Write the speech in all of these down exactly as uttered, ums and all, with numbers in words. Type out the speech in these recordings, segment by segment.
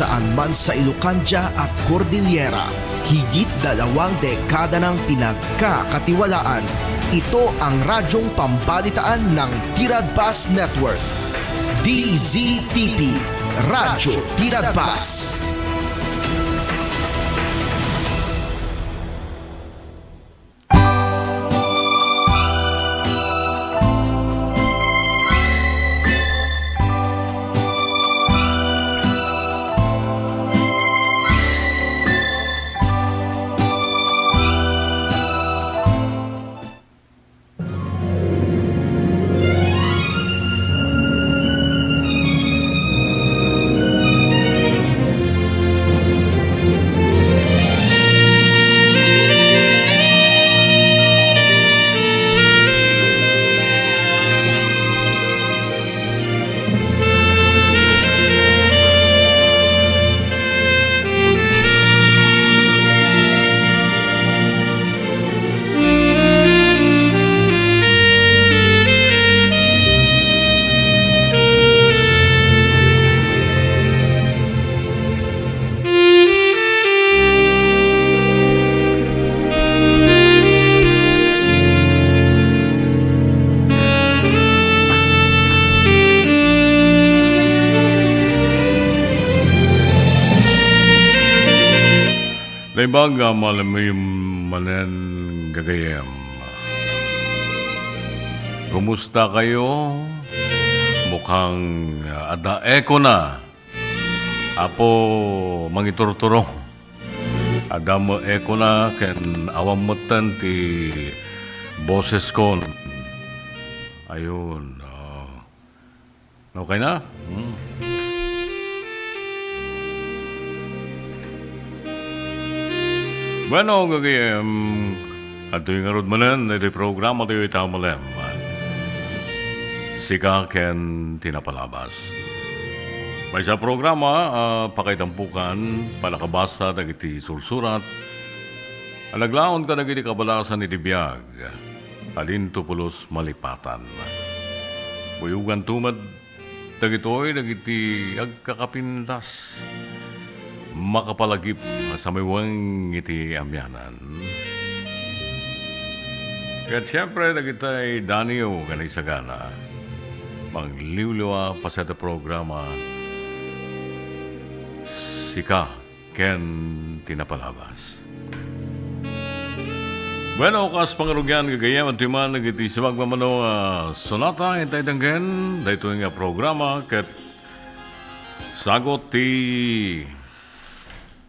saan man sa Ilocandia at Cordillera, higit dalawang dekada nang pinagkakatiwalaan. Ito ang radyong pambalitaan ng Tiradpas Network. D Z T P, Radyo Tiradpas. Naimbag a malem manen gagayyem. Kumusta kayo? Mukhang, ah, adda echo na. Apo, mangiturturong. Adda met echo na ken awan metten ti boseskon. Ayun, oh. Okay na? Hmm. Bueno, gagayyem, adtoy ngarud manen iti programa tayo ita malem. Sika ken ti napalabas. Maysa a programa, ah, pakaitampukan, panakabasa dagiti sursurat, a naglaon kadagiti kabalasan iti biag, alinto pulos malipatan. Buyoganto met dagitoy dagiti agkakapintas, makapalagip a samiweng iti amianan. Ket siempre, dagitay daniw ken naisagana, mangliwliwa paset a programa, Sika ken ti napalabas. Bueno, kas pangarugian, gagayyem, adtoy man dagiti sumagmamano a sonata, intay denggen daytoy nga programa ket sagut ti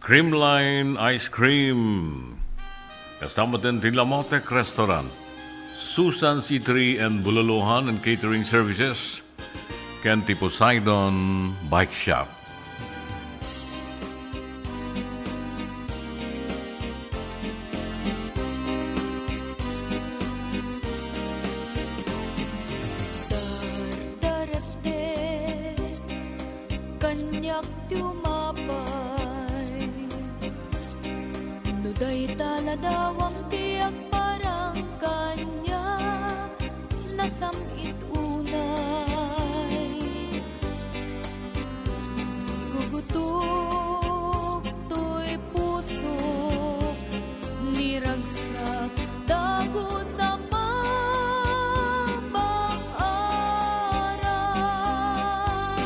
Creamline Ice Cream. Kasta met ti Lamotek Restaurant, Susan's Eatery and Bululuhan and Catering Services, ken ti Poseidon Bike Shop. Dardarepte, kaniak ti umapay. No dayta la dawam ti agparang kaniak, nasam-it unay. Sigugutok toy pusok, ni ragsak dagus a mabang-aran.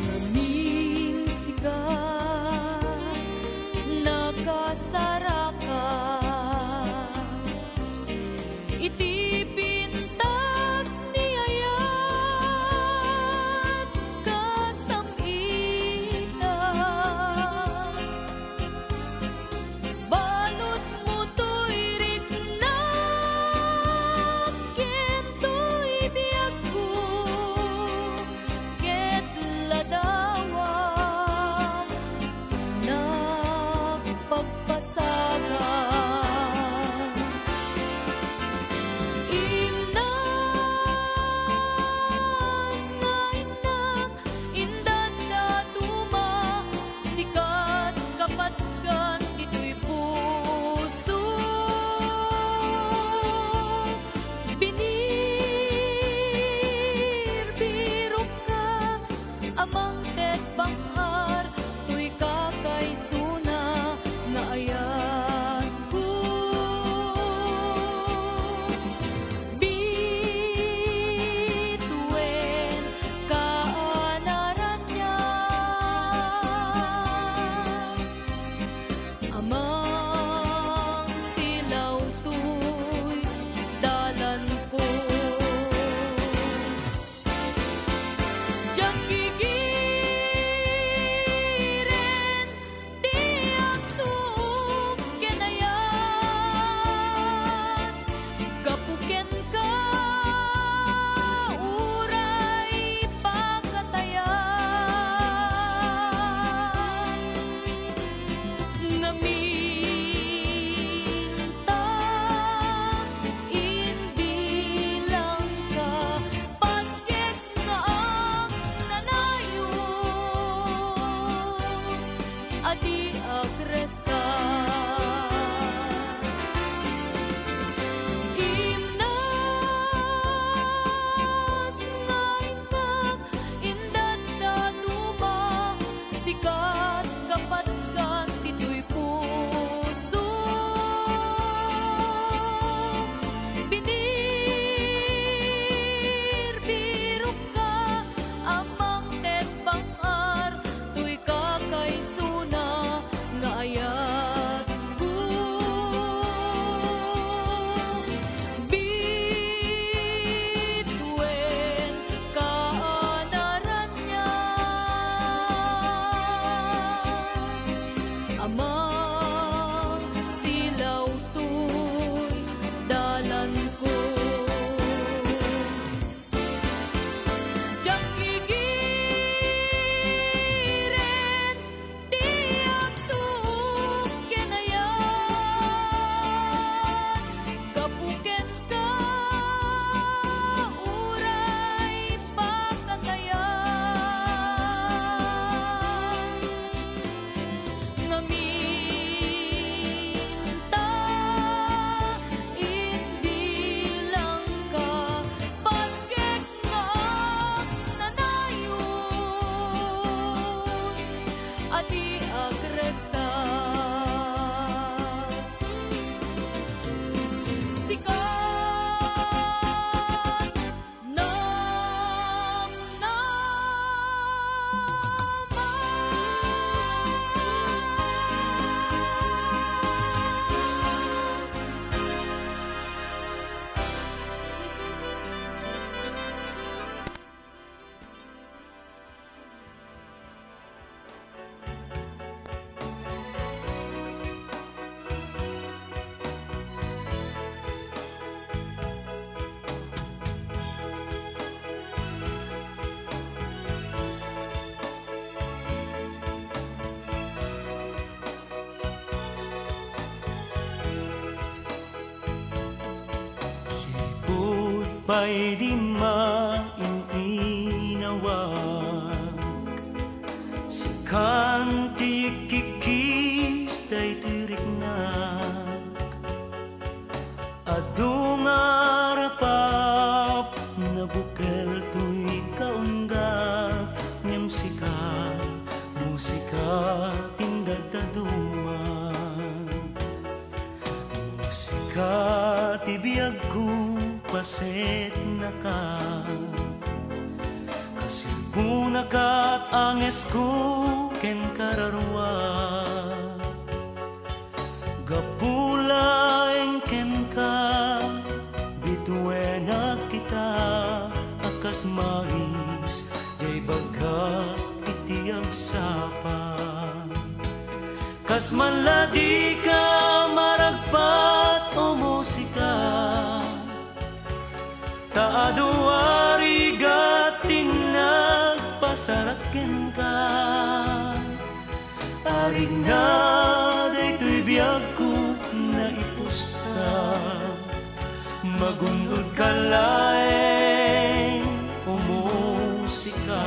Ngamin sika, nakasaraka iti pintas ni ayat, kasam-it a di agresar. Imnas nga innak, indaddaduma, sika ti kapatgan ti toy puso. Binirbirokka a mangted bang-ar toy kakaisuna nga ayatko. Bituen kaanaranian, Ama, silaw toy dalanko. Diak igiren ti agtuok ken ayat, gapu kenka, uray pakatayan. Ngamin ta imbilangka, patgek nga agnanayon a di agresar. Sika Sipud pay di maininawak, sikan ti ikkikis daytoy riknak. Adu nga rapap, nabukel toy kaunggak, ngem sika, musika ti indaddaduma. Musika ti biagko, pasetnaka. Kasilpuna kat angesko ken kararua. Gapu laeng kenka, bituenak kita a kas mais, diay bagga iti agsapa. Kas man la dika maragpat, o musika, ta adu a rigat ti nagpasarak kenka. Arigna daytoy biagko, naipusta. Magun-odka laeng, o musika.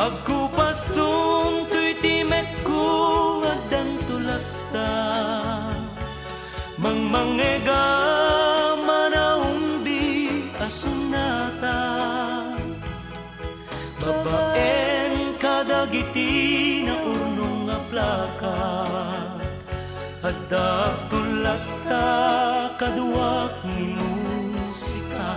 Agkupaston toy timekko, addanto latta. Mangmangngeg a manaumbi a sonata. Babaen kadagiti naurnong a plaka, addaakto latta kaduak ni musika.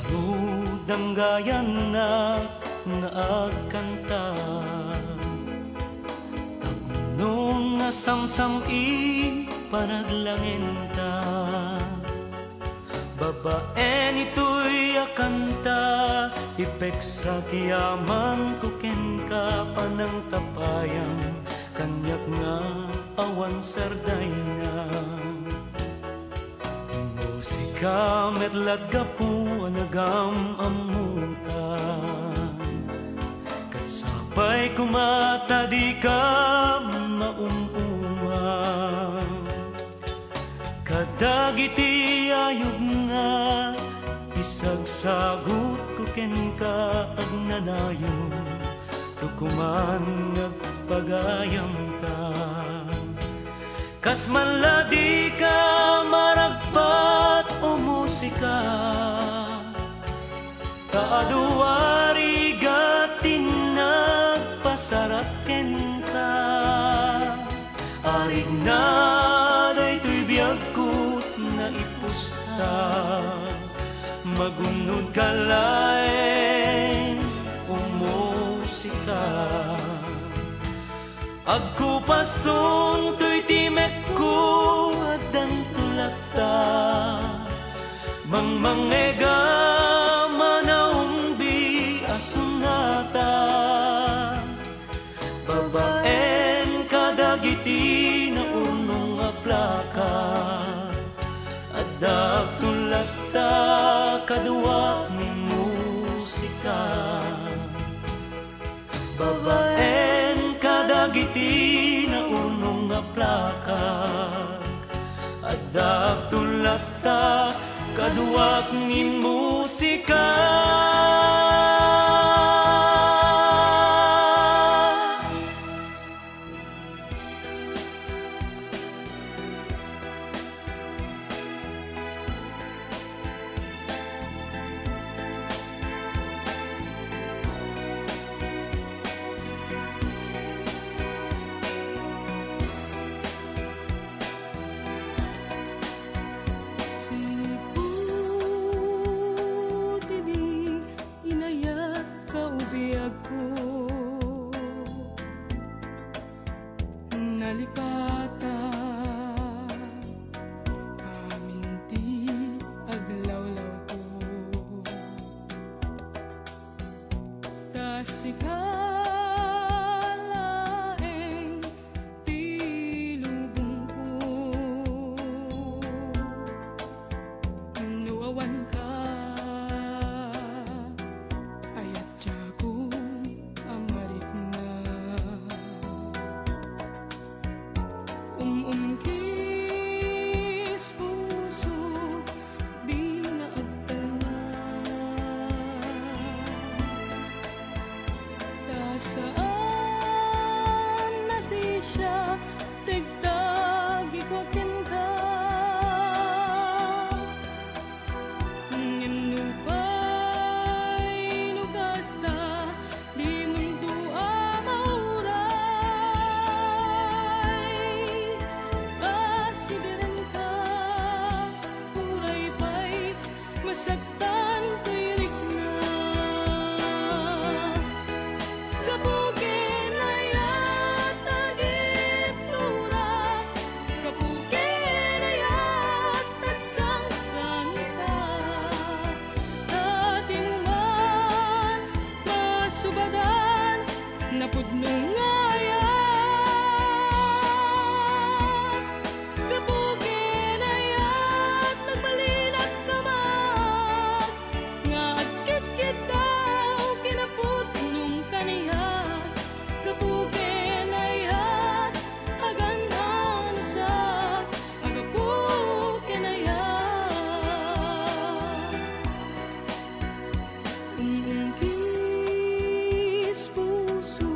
Ngarud, danggayannak nga agkanta, tapno nga samsam-it panaglangenta. Babaen itoy a kanta, ipeksak yamanko kenka. Kapanangtapayam, kaniak nga awan sardayna. Musika met lat gapu a nagam-ammutan, ket sapay koma ta dika maum-uma. Kadagiti ayub nga isagsagutko kenka agnanayon, tukuman nga agpagayamta. Kas man la dika maragpat, o musika, ta adu a rigat ti nagpasarak kenka. Arigna daytoy biagko, naipusta. Magunnodka laeng, o musika. Agkupaston toy timekko, addanto latta. Mangmangngegam a naungbi a sonata. Babaen kadagiti naurnong a plaka, addaakto latta kaduak ni musika. Babaen kadagiti naurnong a plaka, addaakto latta kaduak ni musika. Sipud idi inayat ka, o biagko, nalikata amin ti aglawlawko. Ta sika laeng ti lubongko. No awanka, ayat diakon a marikna. Um-umkis puso, dina agtalna. Ta saan nasisia ti agtagikua kenka. Ngem nupay no kasta, dimonto a mauray. Kasidirenka, uray pay masaktan toy rikna. Gapu ken ayat, agitnura. Gapu ken ayat, agsangsangita. Ta diak man masubagan, napudno nga ayat. Gapu ken ayat, nagbalinak kaman, nga agkitkitaw kinapudnong kaniak. Gapu ken ayat, agan-ansa, a gapu ken ayat. Um-umkis puso,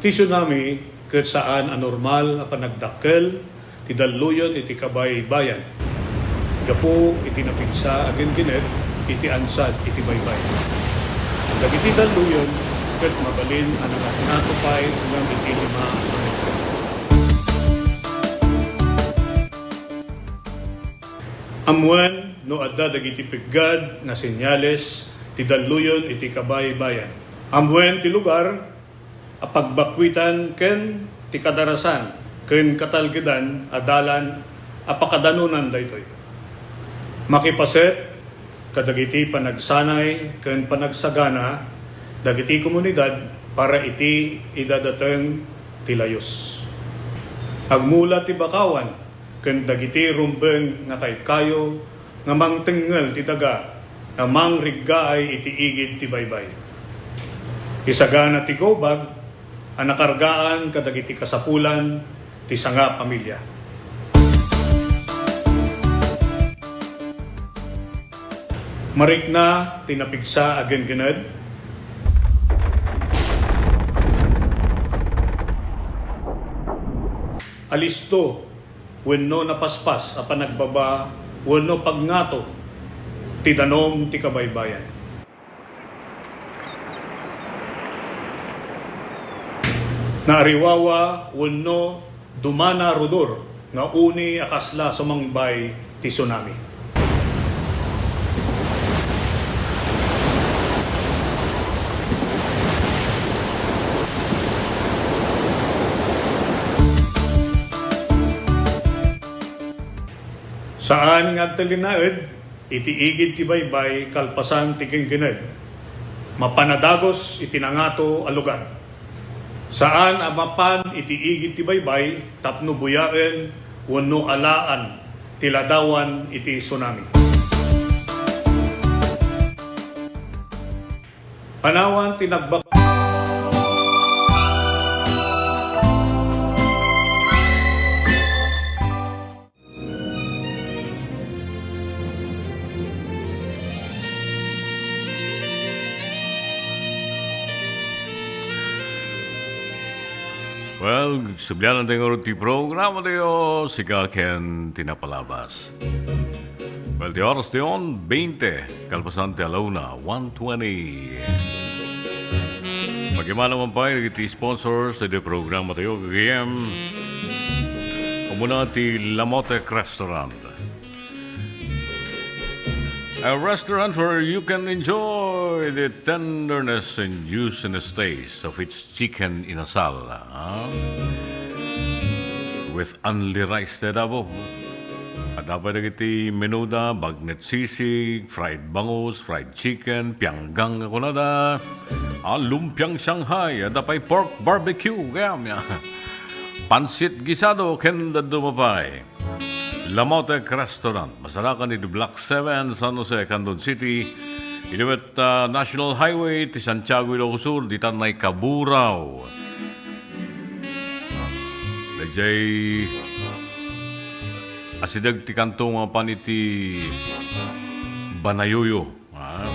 Ti tsunami ket saan a normal a panagdakkel ti dalluyon iti kabaybayan gapu iti napigsa a ginggined iti ansad iti baybay. Dagiti dalluyon ket mabalin a nangatngato pay ngem iti lima a metro. Ammuen no adda dagiti peggad nga senyales ti dalluyon iti kabaybayan. Ammuen ti lugar a pagbakkuitan ken ti kadarasan ken katalgedan a dalan a pakadanonan daytoy. Makipaset kadagiti panagsanay ken panagsagana dagiti komunidad para iti idadateng ti layus. Agmula ti bakawan ken dagiti rumbeng nga kaykayo nga mangtengngel ti daga nga mangriggaay iti igid ti baybay. Isagana ti gubag a nakargaan kadagiti kasapulan ti sangapamilya. Marikna ti napigsa a ginggined. Alisto wenno napaspas a panagbaba wenno pagngato ti danum ti kabaybayan. Naariwawa wenno dumana rudor nga uni a kasla sumangbay ti tsunami. Saan nga agtalinaed iti igid ti baybay kalpasan ti ginggined. Mapan a dagus iti nangato a lugar. Saan a mapan iti igid ti baybay tapno buyaen wenno alaan ti ladawan iti tsunami. Panawan ti nagbak- Well, sublianan tayo ngarud ti programa tayo, sika ken ti napalabas. Well, ti oras tayo, bainte, kalpasan ti alauna, one twenty. Pagimana man pay dagiti sponsors ti programa tayo, gagayem. Umuna ti Lamotek Restaurant. A restaurant where you can enjoy the tenderness and juiciness taste of its chicken inasal, ah? With only rice ti adda. Adda pay dagiti menuda, bagnet sisig, fried bangus, fried chicken, pianggang nga kunada, ah, lumpiang Shanghai, adda pay pork barbecue, gayam, ya. Pansit guisado, ken dadduma pay. Lamotek Restaurant, masarakan iti Block seven, San Jose, Candon City. Iti met, ah, National Highway ti Santiago, Ilocos Sur, ditan naikaburaw. Daydiay asideg ti kanto nga pan iti Banayoyo. Ah.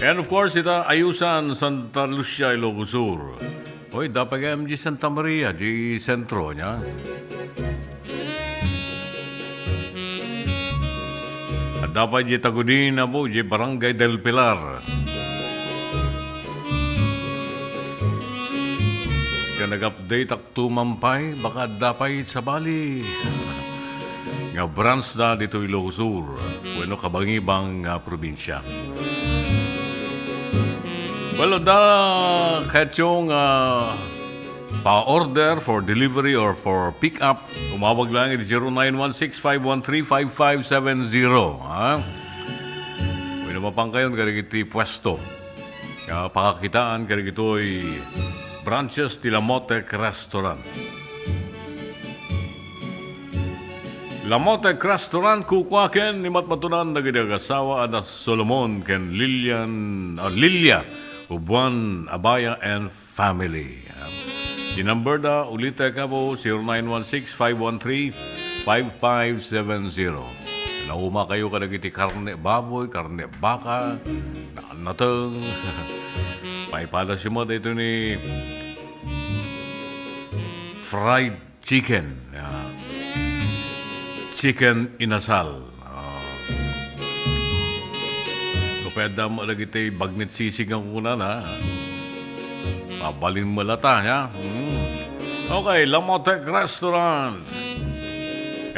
And of course, ita Ayusan, Santa Lucia, Ilocos Sur. Oy, adda pay gayam di Santa Maria, di sentro niya. Adda pay di Tagudin, apo, di Barangay del Pilar. Kaya nag-update Tumampay, baka adda pay sabali nga branch da ditoy Ilocos Sur wenno kabangibang nga probinsya. Well, adda kayatyo nga pa-order for delivery or for pick up, umawag lang iti zero nine one six five one three five five seven zero, ha? Wenno mapankayon kadagiti pwesto nga pakakitaan kadagitoy branches ti Lamotek Restaurant. Lamotek Restaurant, kukuaken ni matmatunan dagiti agasawa a da Solomon ken Lilian, ah, Lilia Ubuan Abaya and family. Ti number da, ulitek, apo, zero nine one six five one three five five seven zero. Nauma kayo kadagiti karne baboy, karne baka, nateng. Ay, padasimot ito ni fried chicken. Ah, chicken inasal. Ah. So, pwede mo lagi iti bagnet sisig ang kunana. Pabalin mo lata, ya? Hmm. Okay, Lamotec Restaurant.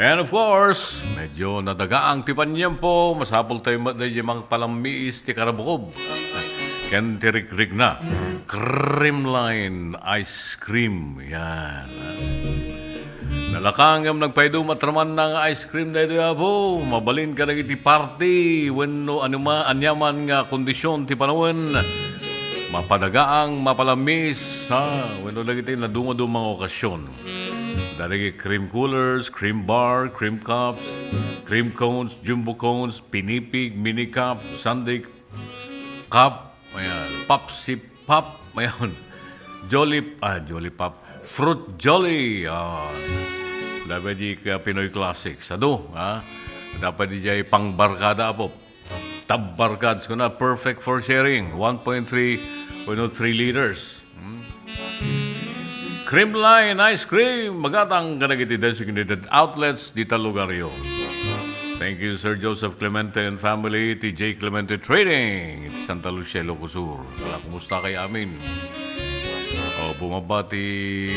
And of course, medyo nadagaang ti paniempo, masapul tayo met daydi mangpalammiis ti karabukob. Ken ti rikrikna. Creamline Ice Cream. Yan. Nalaka ngem nagpaido matraman na nga ice cream daytoy, Apo. Mabalin kadagiti party wenno anuma-, aniaman nga kondisyon ti panawen. Mapadagaang, mapalammis, ha? Wenno dagiti nadumaduma nga okasyon. Dagiti cream coolers, cream bar, cream cups, cream cones, jumbo cones, pinipig, mini cup, sundae cup, ayan, pop, sip, pop, ayan. Jolly, ah, Jolly Pop. Fruit Jolly, ah. Dapat di ka Pinoy Classics. Adu, ha? Dapat di jay pangbarkada, Apo. Tabbarkads ko na, perfect for sharing. One point three, you know, three liters. Hmm? Creamline Ice Cream, magatang kadagiti designated outlets dita lugaryo. Thank you, Sir Joseph Clemente and family, T J Clemente Trading, Santa Lucia, Ilocos Sur. Wala, kumusta kay amin? O, bumaba ti,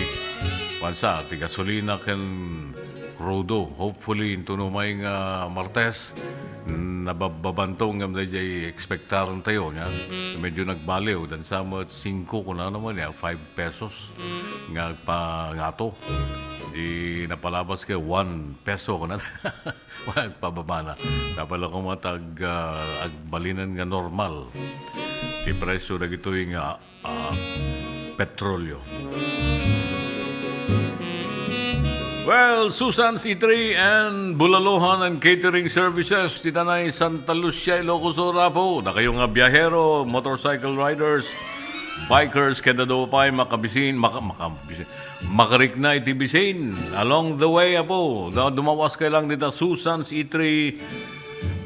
wansa, ti gasolina ken krudo. Hopefully, intuno may nga Martes, nababbabanto ngem dayjay expectaren tayo, nya. Medyo nagbaliw, dan sa met singko, kuna naman, ya, five pesos nga agpangato. Di napalabas kay one peso, kuna. Wala agpababa na. Dapat lang kumat ag, ah, agbalinan nga normal ti presyo dagitoy nga ah, petrolyo. Well, Susan's Eatery and Bulalohan and Catering Services, ti tanay Santa Lucia, Ilocos Sur, Apo. Dakayo nga biyahero, motorcycle riders, bikers, ken adu pay makabisin, maka-, makabisin, makarikna iti bisin. Along the way, Apo, da-, dumawas kayo lang dita Susan's Eatery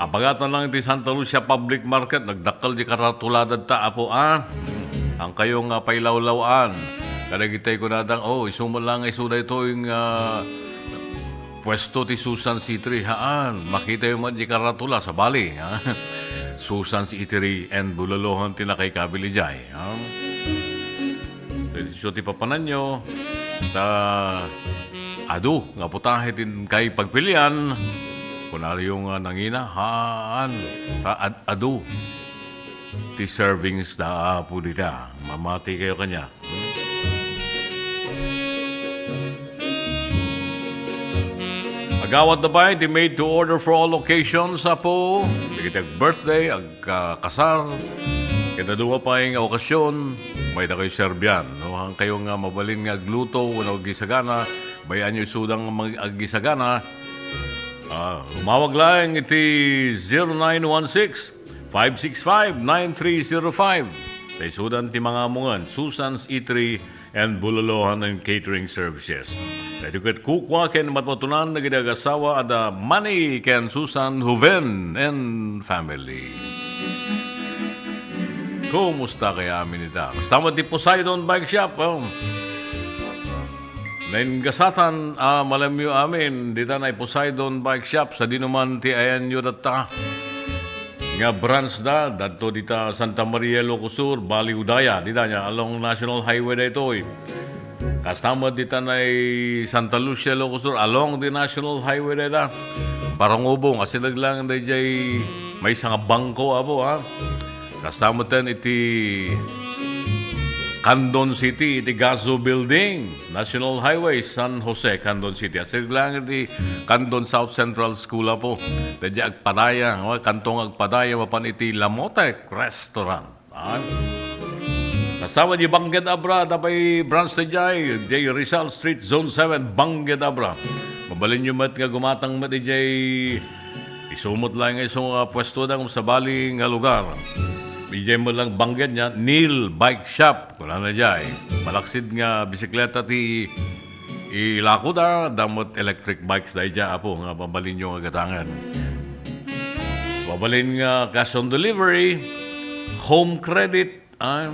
Abagatan lang iti Santa Lucia Public Market, nagdakkel di karatula dayta, Apo, a. Ang kayo nga pailawlaw-an. Kadagitay kunadang, "Oh, isu met lang nga isu daytoy nga puesto ti Susan's Eatery, haan. Makitayo met di karatula, sabali, ha?" Susan's Eatery and Bulalohan ti nakaikabil idiay, ha? So, isu ti papananyo, ta adu nga putahe ti kay pagpilian, kunaryo nga nangina, haan, ta ad-, adu ti servings da Apo dita. Mamati kayo kanya. Agawat da pay ti made to order for all occasions, Apo. Dagiti ag-birthday, ag- ka-, kasar. Ket adu pay nga okasyon, mayda kayo serbian, no? Haan kayo nga mabalin nga agluto wenno aggisagana, bay-anyo isuda nga mag-, aggisagana. Ah, umawag laeng iti zero nine one six, five six five, nine three zero five. Ta isudan ti mangamungan, Susan's Eatery and Bulolohan and Catering Services. Daytoy ket kukua ken matmatunan dagiti agassawa a da Manny ken Susan Juven and family. Kumusta kaya amin ita? Kasta met ti Poseidon Bike Shop, oh. Naingasatan a malemyo amin, dita na Poseidon Bike Shop, sadino man ti ayanyo dayta. nga branch da, dadto dita Santa Maria, Ilocos Sur, Baliw Daya, dita nya, along National Highway daytoy. Kasta met dita na Santa Lucia, Ilocos Sur, along the National Highway dayta. Barangubong, asideg lang dayjay maysa nga bangko, Apo, ha? Kasta met ten iti Candon City, iti Gazo Building, National Highway, San Jose, Candon City. Asideg lang iti Candon South Central School, Apo. Dayjay agpadaya, no? Kantong agpadaya mapan iti Lamotec Restaurant. Ah. Kasta met di Bangged Abra, dayjay branch dayjay, dayjay Rizal Street, Zone seven, Bangged Abra. Mabalinyo met nga gumatang met dayjay isu met laeng nga isu nga puesto da, sabali nga lugar. Dayjay met lang Bangged nya, Neil Bike Shop, kunana dayjay. Malaksid nga bisikleta ti ilakoda, da met electric bikes dayjay, Apo, nga mabalinyo nga gatangen. Mabalin nga cash on delivery, home credit, Ah,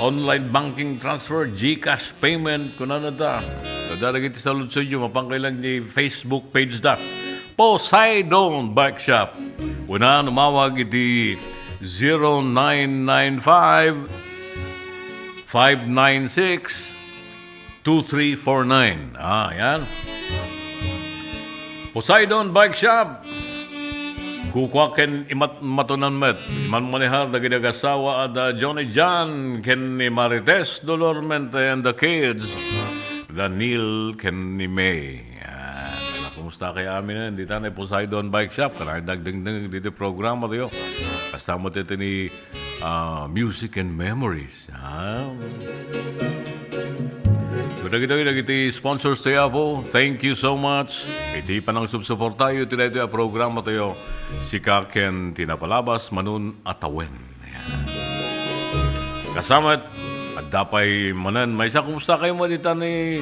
online banking transfer, GCash payment, kunana ta. Kada dagiti saludsodyo, mapan kayo lang ni Facebook page da. Poseidon Bike Shop. Una, umawag iti zero nine nine five, five nine six, two three four nine. Ah, yan. Poseidon Bike Shop. Kukua ken imat-, matunan met. Imanmanehar dagiti agasawa a da Johnny John ken ni Marites Dolormente and the kids, Daniel ken ni May. Yan. Ala, kumusta kay amin? Dita na Poseidon Bike Shop. Kanayon dagdengdeng diti programa tayo. Kasama tayo ni, ah, Music and Memories. Ah. Kadagitoy dagiti sponsors tayo, Apo. Thank you so much. Iti panangsubsuportayo iti daytoy a programa tayo, sika ken ti napalabas, Manun a tawen. Ayan. Kasama, adda pay manen. Maysa, kumusta kayo mo dita ni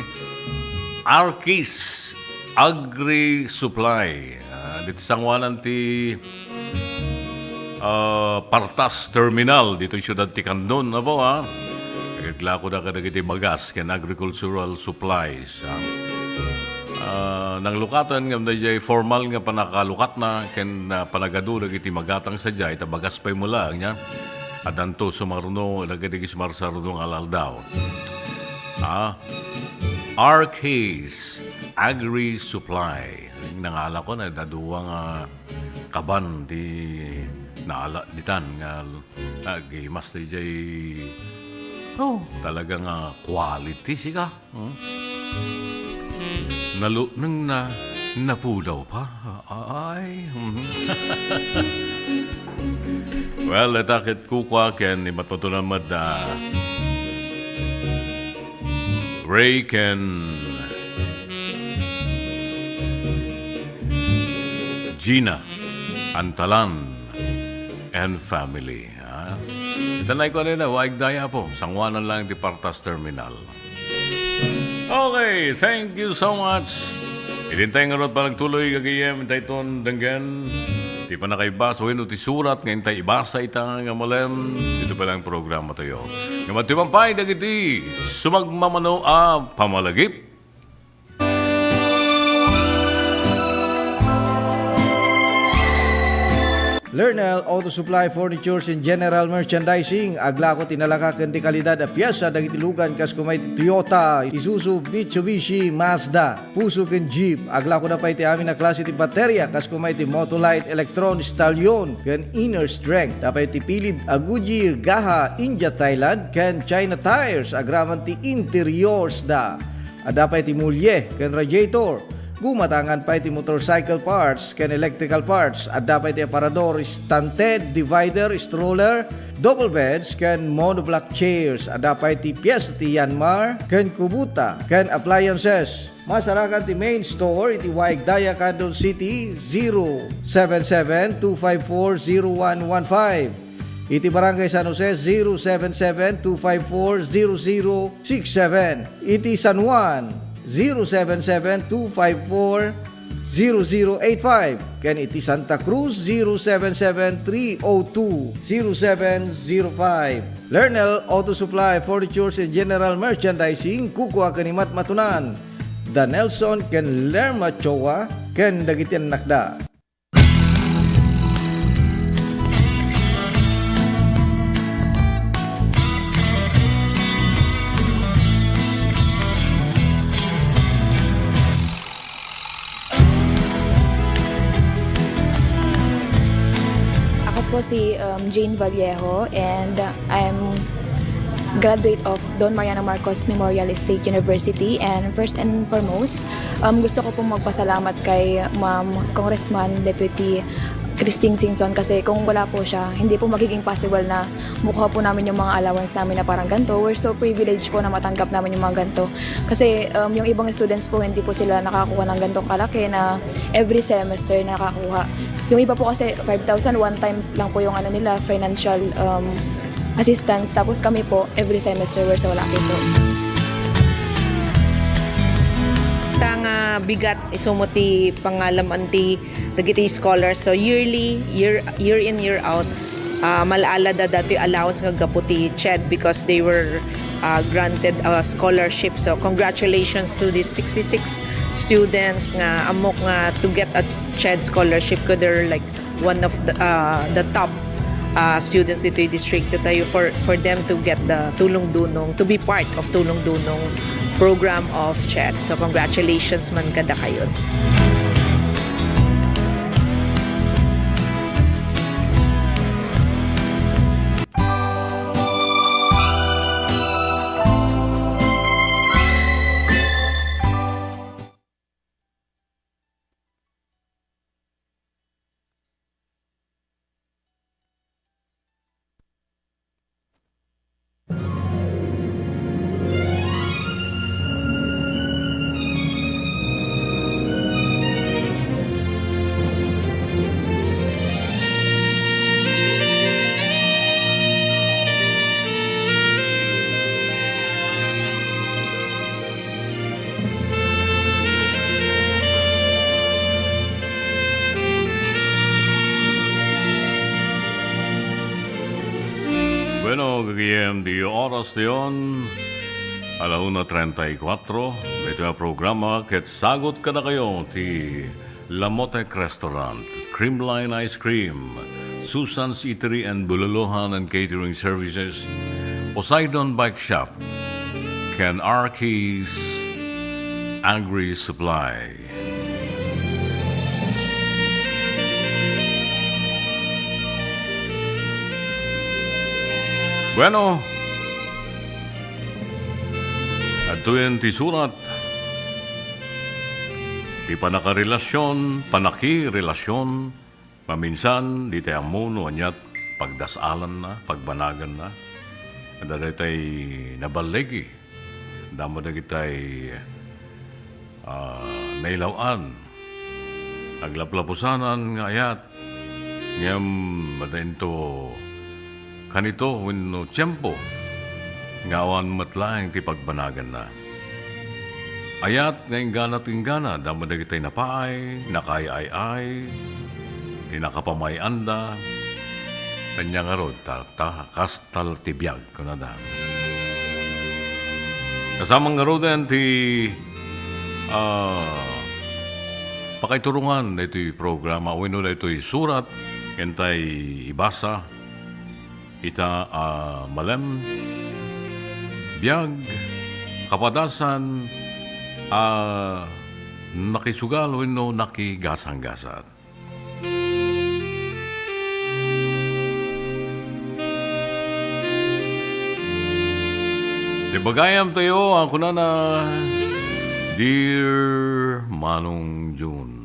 Arkis Agri Supply? Ah, dito sanguanan ti ah, Partas Terminal, ditoy siudad ti Candon, apo, ah. Aglakoda kadagiti bagas ken agricultural supplies, ah. Ah, nanglukaten ngem daydiay formal nga panakalukatna ken, ah, panagadu dagiti magatang sadiay, ta bagas pay mo laeng, nia. Addanto sumarno, dagiti sumarsarno nga al-aldaw. Ah, Arcase Agri Supply. Nangalako na, dadua nga kaban ti naala ditan nga agimas daydiay, oh, talaga nga quality, sika. Hmm? Nalutneng na, napudaw pa. Ay. Mhm. Well, dayta ket kukua ken ni matutunan met da Ray ken Gina Antalan and family. Ah. Ita na ikuan na, waig daya po. Sanguanan lang ti Partas Terminal. Okay, thank you so much. Idintay nga rod pa nagtuloy, gagayem, intay ton denggen. Ti panakaibasa, wenno ti surat nga intay ibasa ita nga malem. Dito pa lang programa tayo. Nga matimampay, dagiti sumagmamano a pamalagip. Lernel Auto Supply Furnitures and General Merchandising, aglako ti nalaka ken di kalidad a piesa dagiti lugan kas kumay ti Toyota, Isuzu, Mitsubishi, Mazda, Fuso ken Jeep. Aglako da pay ti amin a klase ti bateria kas kumay ti Motolite, Electron, Stallion, ken Inner Strength. Da pay ti pilid a Goodyear, Gaha, India, Thailand, ken China tires, agraman ti interiors da. Adda pay ti mulye ken radiator. Gumatangan pay ti motorcycle parts ken electrical parts. Adda pay ti aparador, stand head, divider, stroller, double beds, ken monoblock chairs. Adda pay ti piyes ti Yanmar ken Kubota ken appliances. Masarakan ti main store iti Waig Daya, Candon City, zero seven seven two five four zero one one five. Iti Barangay San Jose, zero seven seven two five four zero zero six seven. Iti San Juan, zero seven seven two five four zero zero eight five. Ken iti Santa Cruz, zero seven seven three oh two zero seven zero five. Lernel Auto Supply, Furnitures and General Merchandising, kukua ken imatmatunan. Da Nelson ken Lerma Choa ken dagiti annakda. Ako po si, um, Jane Vallejo, and, uh, I'm graduate of Don Mariano Marcos Memorial State University. And first and foremost, um, gusto ko pong magpasalamat kay Ma'am Congressman Deputy Christine Singson, kasi kung wala po siya, hindi po magiging possible na makuha po namin yung mga allowance namin na parang ganito. We're so privileged po na matanggap namin yung mga ganito. Kasi, um, yung ibang students po, hindi po sila nakakuha ng ganitong kalaki na every semester nakakuha. Yung iba po kasi, five thousand, one time lang po yung ano nila, financial, um, assistance. Tapos kami po, every semester, we're so lucky po. Ta nga bigat, isu met ti pangalam-an ti dagiti scholars. So, yearly, year, year in, year out, Ah, mal-ala da datoy allowance nga gapu ti CHED because they were, ah, granted a scholarship. So, congratulations to these sixty-six students nga ammok nga to get a CHED scholarship, ko they're, like, one of the, ah, the top, ah, students ditoy distrito tayo for, for them to get the Tulong Dunong, to be part of Tulong Dunong program of CHED. So, congratulations man kada kayo. Bueno, gagayem, di oras dayon, ala una treinta y cuatro. Iti nga programa ket sagut kadakayo ti Lamotek Restaurant, Creamline Ice Cream, Susan's Eatery and Bululuhan and Catering Services, Poseidon Bike Shop, ken Arky's Agri Supply. Bueno, adtoyen ti surat ti panakarelasion, panakirelasion, maminsan, di tay ammo no aniat pagdas-alanna, pagbanaganna. Adda daytay naballigi. Damo dagitay, ah, nailaw-an. Naglaplapusanan nga ayat. Ngem adda into kanito wenno tiempo nga awan met laeng ti pagbanaganna. Ayat nga inggana ti inggana, damo dagitay napaay, nakaay-ay-ay, ti nakapamay-anda, ania ngarud ta, ta, kastal ti biag, kunada. Kasama ngaruden ti, ah, pakaiturongan daytoy programa wenno daytoy surat, ken tay ibasa ita a malem, biag, kapadasan a nakisugal wenno nakigasanggasat. Ti bagayam tayo, ang kunana, Dear Manong June.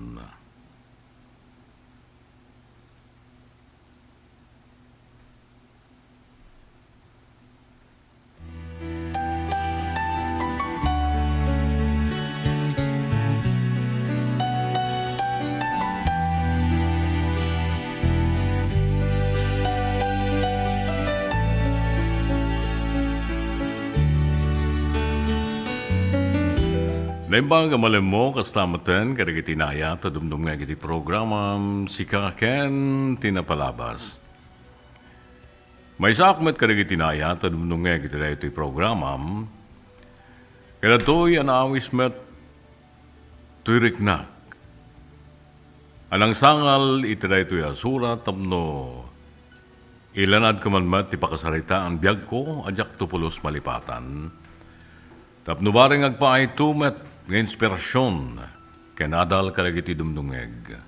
Naimbag a malemmo, kasta metten kadagiti naayat a dumdumngeg iti programam, Sika ken ti Napalabas. Maysaak met kadagiti naayat a dumdumngeg iti daytoy programam, kadagitoy a naawis met toy riknak a nangsangal iti daytoy a surat tapno ilanadko man met ti pakasaritaan biagko a diakto pulos malipatan. Tapno bareng agpaayto met nga inspirasion ken adal kadagiti dumdumngeg.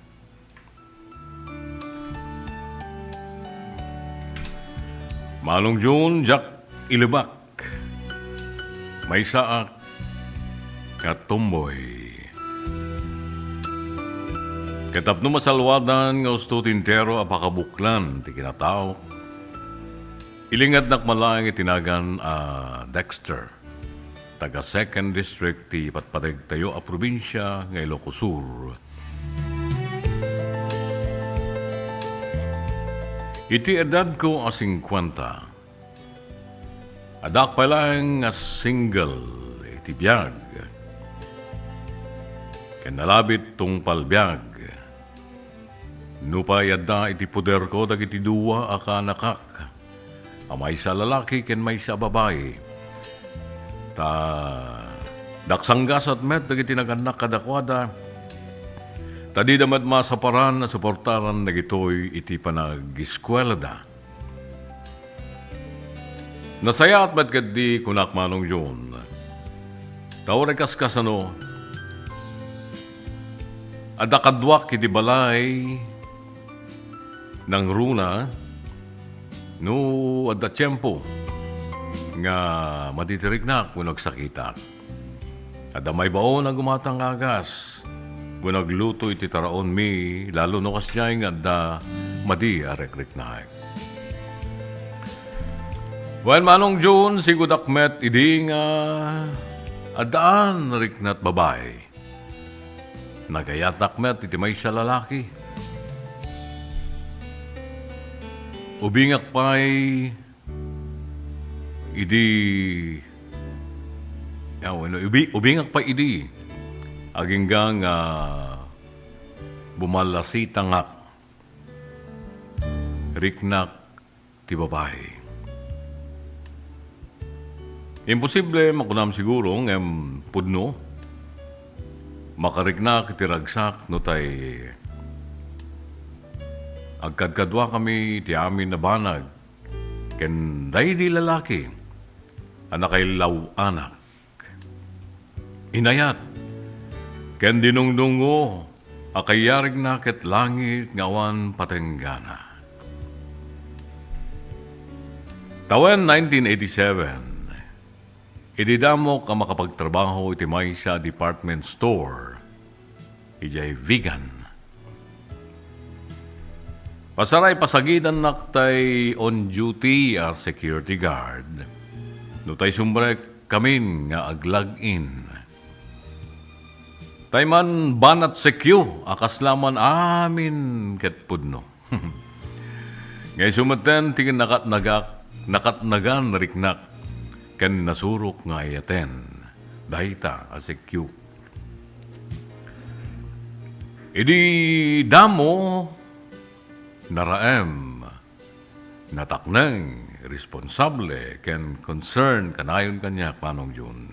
Manong June, diak ilibak. Maysaak nga tomboy. Ket tapno masalwadan nga usto ti entero a pakabuklan ti kinataok, ilingadnak man laeng iti nagan a Dexter. Taga Second District ti patpategtayo a probinsia nga Ilocos Sur. Iti edadko a singkuenta, addaak pay laeng nga single iti biag, ken nalabit tungpal biag. Nupay adda iti poderko dagiti dua a kaanakak, a maysa a lalaki ken maysa a babai, ta daksanggasat met dagiti nagannak kadakuada, ta dida met masaparan a suportaran dagitoy iti panagiskuelada. Nasayaat met ketdi, kunak, Manong John. Ta uray kaskasano, adda kaduak iti balay nangruna no adda tiempo nga madi ti riknak wenno agsakitak. Adda maibaon a gumatang nga agas wenno agluto iti taraonmi, lalo no kasdiay nga adda madi a rikriknak. Wen, Manong John, sigudak met idi nga addaan riknak babai. Nagayatak met iti maysa a lalaki. Ubingak pay idi, ah, wenno, ubi-, ubingak pay idi, agingga nga bumalasitangak, riknak ti babai. Imposible, makunam siguro, ngem pudno. Makariknak iti ragsak no tay agkadkaduakami iti amin a banag ken daydi lalaki a nakaillaw-anak. Inayat ken dinungdungngo a kayarigna ket langit nga awan patenggana. Tawen nineteen eighty-seven, idi damok a makapagtrabaho iti maysa a department store idiay Vigan. Pasaray pasagidannak tay on duty a security guard, no tay sumrekkamin nga aglag-in. Tay man banat sekyo a kasla man amin ket pudno. Nga isu metten ti nakatnagak-, nakatnagan riknak ken nasurok nga ayaten dayta a sekyo. Idi damo, naraem, natakneng, responsable, ken concern kanayon kaniak, Manong Jun.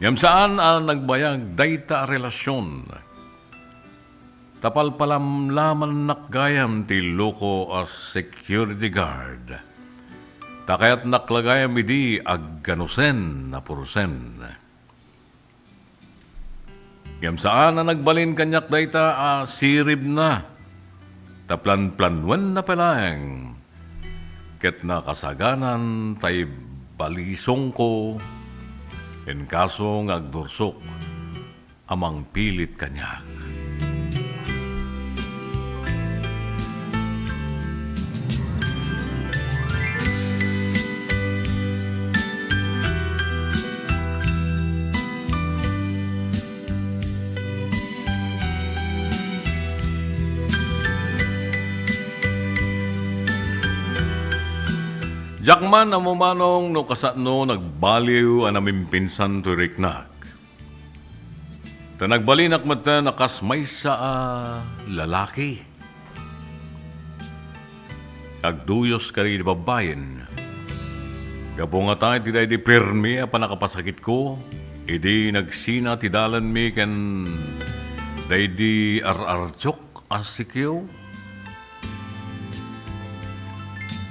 Ngem saan a nagbayag dayta a relasyon. Ta palpalamlamannak gayam ti illuko a security guard. Ta kayatnak la gayam idi agganusen a purosen. Ngem saan a nagbalin kaniak dayta a siribna, ta planplannuenna pay laeng. Ket nakasaganan tay balisongko, inkaso nga agdursok a mangpilit kaniak. Diak man ammo, Manong, no kasano nagbaliw a namimpinsan toy riknak. Ta nagbalinak metten a kas maysa a lalaki. Agduyos kadagiti babbain. Gapu ngata iti daydi pirmi a pannakapasakitko, idi nagsina ti dalanmi ken daydi ar-artiok a sikyo.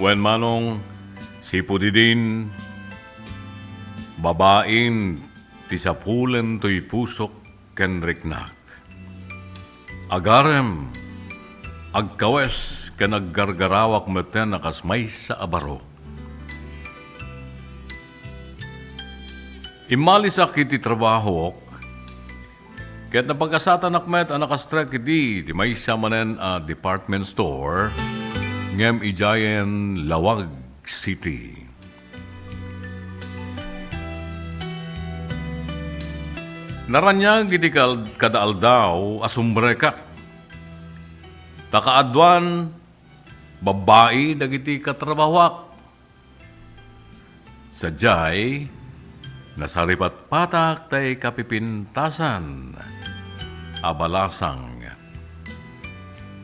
Wen, Manong, sipud idin, babain ti sapulen toy pusok ken riknak. Agarem, agkawes ken aggargarawak metten a kas maysa a baro. Immalisak iti trabahok, ket napagasatanak met a nakastrek idi ti maysa manen a department store ngem idiayen Laoag City. Naraniag iti kal-, kada aldaw a sumbrekak. Ta kaaduan, babbai dagiti katrabahoak. Sadiay, nasaripatpatak tay kapipintasan a balasang.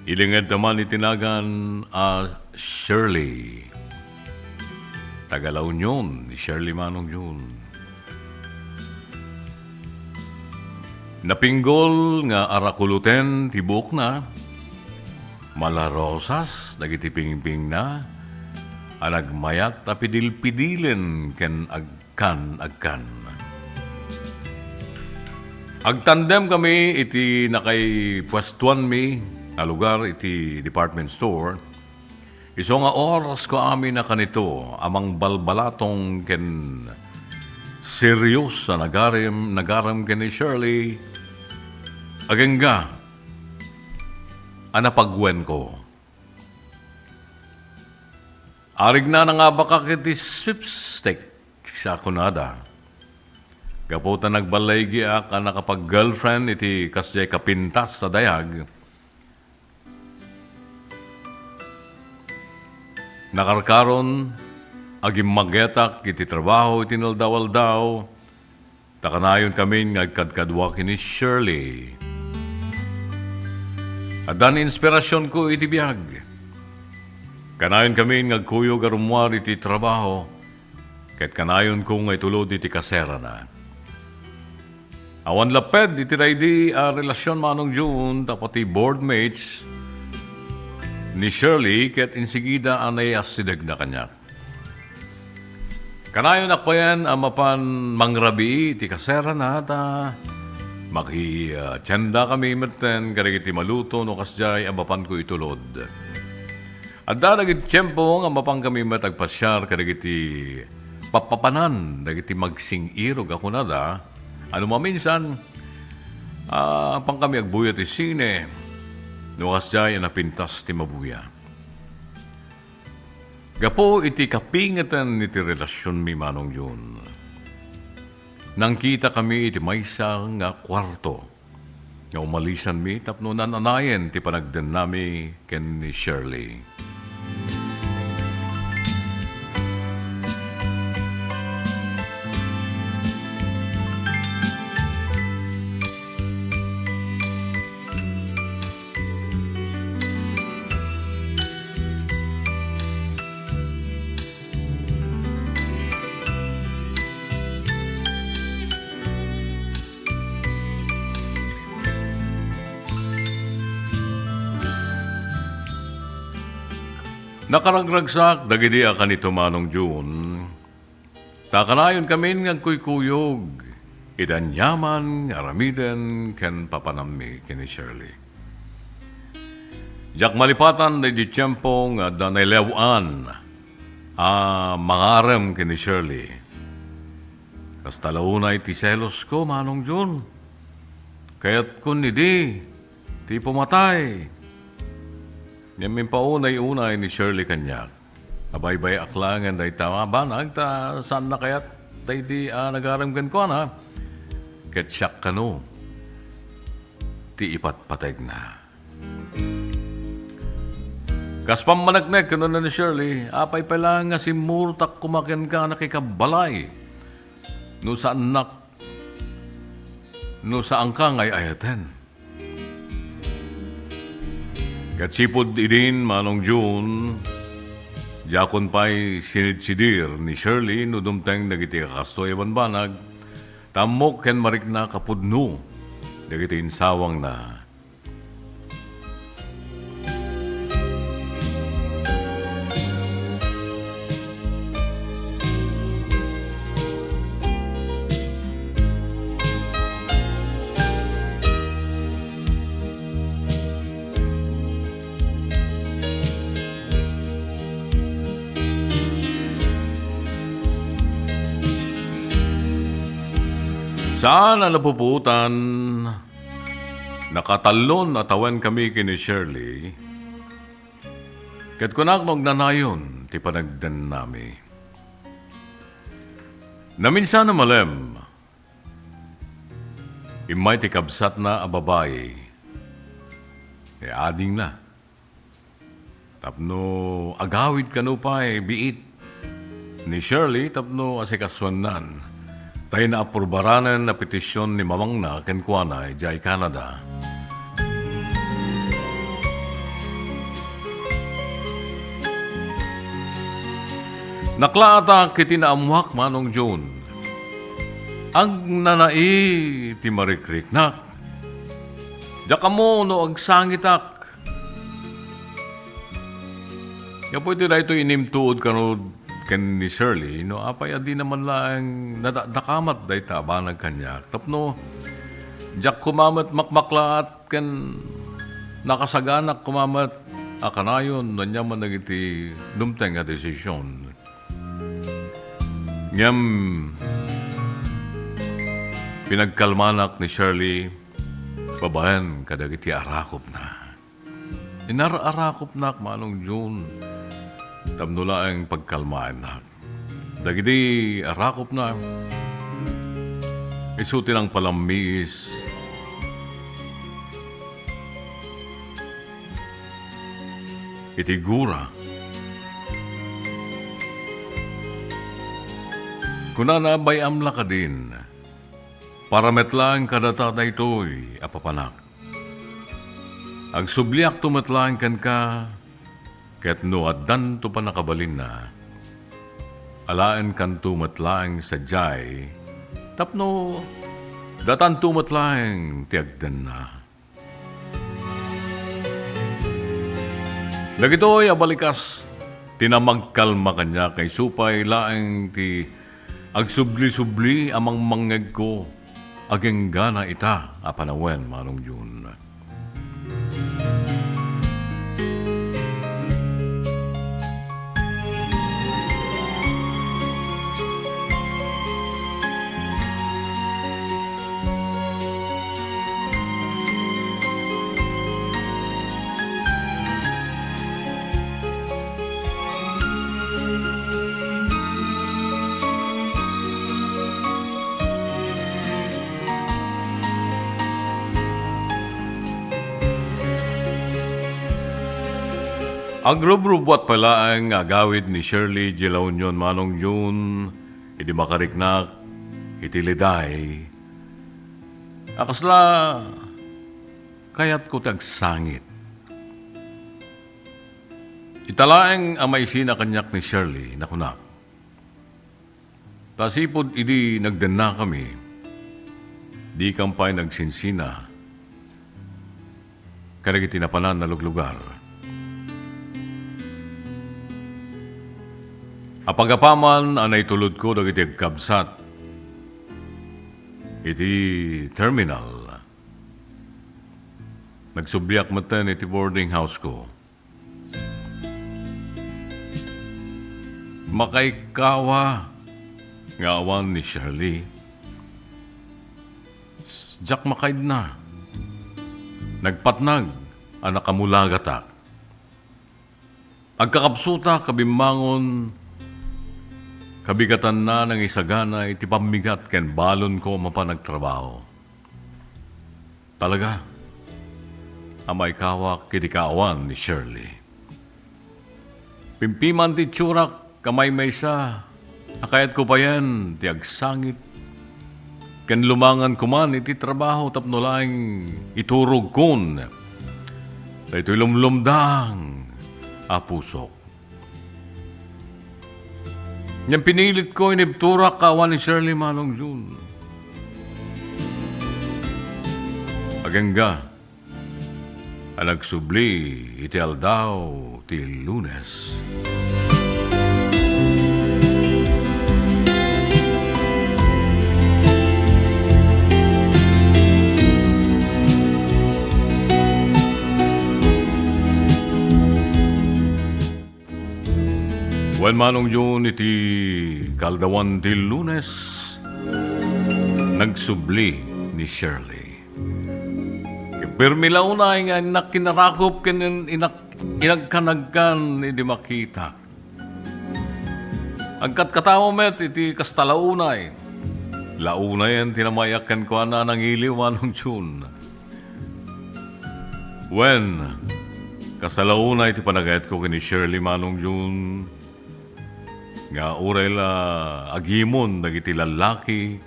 Ilinged ta man iti nagan a Shirley. Taga La Union ni Shirley, Manong Jun. Napinggol nga arakuloten ti buokna, malarosas dagiti pingpingna, a nagmayat a pidilpidilen ken agkan-agkan. Agtandem kami iti nakaipuestuanmi a lugar iti department store. Isu nga orasko amin a kanito a mangbalbalatong ken serios a nagarem, nagarem ken ni Shirley, agingga a napagwenko. Arigna nga abakak iti sweepstakes a kunada. Gapu ta nagballaygiak a nakapag-girlfriend iti kasdiay kapintas a dayag, nakarkaron, agimmagetak iti trabaho iti inaldaw-aldaw, ta kanayonkamin nga agkadkadua ken ni Shirley. Adda ni inspirasionko iti biag. Kanayonkamin nga agkuyog a rummuar iti trabaho, ket kanayonko nga itulod iti kaserana. Awan lapped iti daydi a relasion, Manong Jun, ta pati board mates ni Shirley ket insigida a naiassidegna kaniak. Kanayonak payen a mapan mangrabii iti kaserana ta maki-, ah, tiendakami metten kadagiti maluto no kasdiay a mapanko itulod. Adda dagiti tiempo nga mapankami met agpasiar kadagiti pappapanan dagiti magsing-irog a kunada, ano maminsan, ah, mapankami agbuya ti sine no kasdiay a napintas ti mabuya. Gapu iti kapingatan iti relasionmi, Manong Jun, nangkitakami iti maysa nga kuarto nga umalisanmi tapno naan-anayen ti panagdennami ken ni Shirley. Nakaragragsak dagidi a kanito, Manong Jun, ta kanayonkamin nga agkuykuyog iti aniaman nga aramiden ken papanammi ken ni Shirley. Diak malipatan daydi tiempo nga adda nailew-an a mangarem ken ni Shirley. Kasta la unay ti selosko, Manong Jun. Kayatkon idi ti pumatay. Ngem impaunay-unay ni Shirley kaniak. Abaybay-ak laengen dayta a banag ta saanna kayat daydi a nagarem kenkuana. Ket siak kano ti ipatpategna. Kas pammaneknek, kinuna ni Shirley, apay pay laeng nga simmurtak koma kenka a nakikabbalay no saannak, no saanka nga ay-ayaten. Ket sipud idin, Manong Jun, diakon pay sinidsidir ni Shirley no dumteng dagiti kakastoy a banbanag, ta ammok ken marikna kapudno dagiti insawangna. Saan a napupuotan, nakatallon a tawenkami ken ni Shirley, ket kunak no agnanayon ti panagdennami. Naminsan a malem, immay ti kabsatna a babai, ti adingna. Tapno agawid kano pay biit ni Shirley tapno asikasuennan, tay naaprobaranen a petision ni mamangna kenkuana idiay Canada. Naklaatak iti naammuak, Manong Jun. Agnanai ti marikriknak. Diak ammo no agsangitak. Gapu iti daytoy, inimtuod kano ken ni Shirley no apay a dina man laeng nadakdakamat dayta a banag kaniak tapno diak koma met makmaklaat ken nakasaganak koma met a kanayon no ania man dagiti dumteng a desisyon. Ngem pinagkalmanak ni Shirley babaen kadagiti arakupna. Inar-arakupnak, Manong Jun, tapno laeng pagkalmaennak. Dagiti arakupna, isu ti nangpalammiis iti gura. Kunana, bay-am la kadin, para met laeng kadata daytoy a papanak. Agsubliakto met laeng kenka, ket no addanto pannakabalinna, alaenkanto met laeng sadiay tapno datanto met laeng ti agdenna. Dagitoy a balikas ti namagkalma kaniak, isu pay laeng ti agsubli-subli a mangmangngegko agenggana ita a panawen, Manong Jun. Agrubrubuat pay laeng nga agawid ni Shirley idiay La Union, Manong Jun, idi makariknak iti liday a kasla kayatko ti agsangit. Ita laeng a maisina kaniak ni Shirley, nakunak. Ta sipud idi nagdennakami, dikam pay nagsinsina kadagiti napanan a luglugar. Apagapaman a naitulodko dagiti agkabsat iti terminal, nagsubliak metten iti boarding house ko. Makaikawa nga awan ni Shirley. Diak makaidna. Nagpatnag a nakamulagatak. Agkakapsutak a bimmangon, kabigatanna nangisagana iti pammigat ken balonko a mapan agtrabaho. Talaga a maikawak iti kaawan ni Shirley. Pimpiman ti itsurak a maymaysa a kayatko payen ti agsangit ken lumangan koman iti trabaho tapno laeng iturogkon daytoy lumlumdang a pusok. Ngem pinilitko, inibturak kaawan ni Shirley, Manong Jun. Agingga a nagsubli iti aldaw ti Lunes. Wen, Manong Jun, iti kaaldawan ti Lunes, nagsubli ni Shirley. Pirmi la unay nga innak kinarakup ken inak-, inagkanagkan idi makitak. Agkatkatawa met iti kasta la unay. La unayen ti namayak kenkuana a nangiliw, Manong Jun. Wen, kasta la unay ti panagayatko ken ni Shirley, Manong Jun, nga uray la agimon dagiti lallaki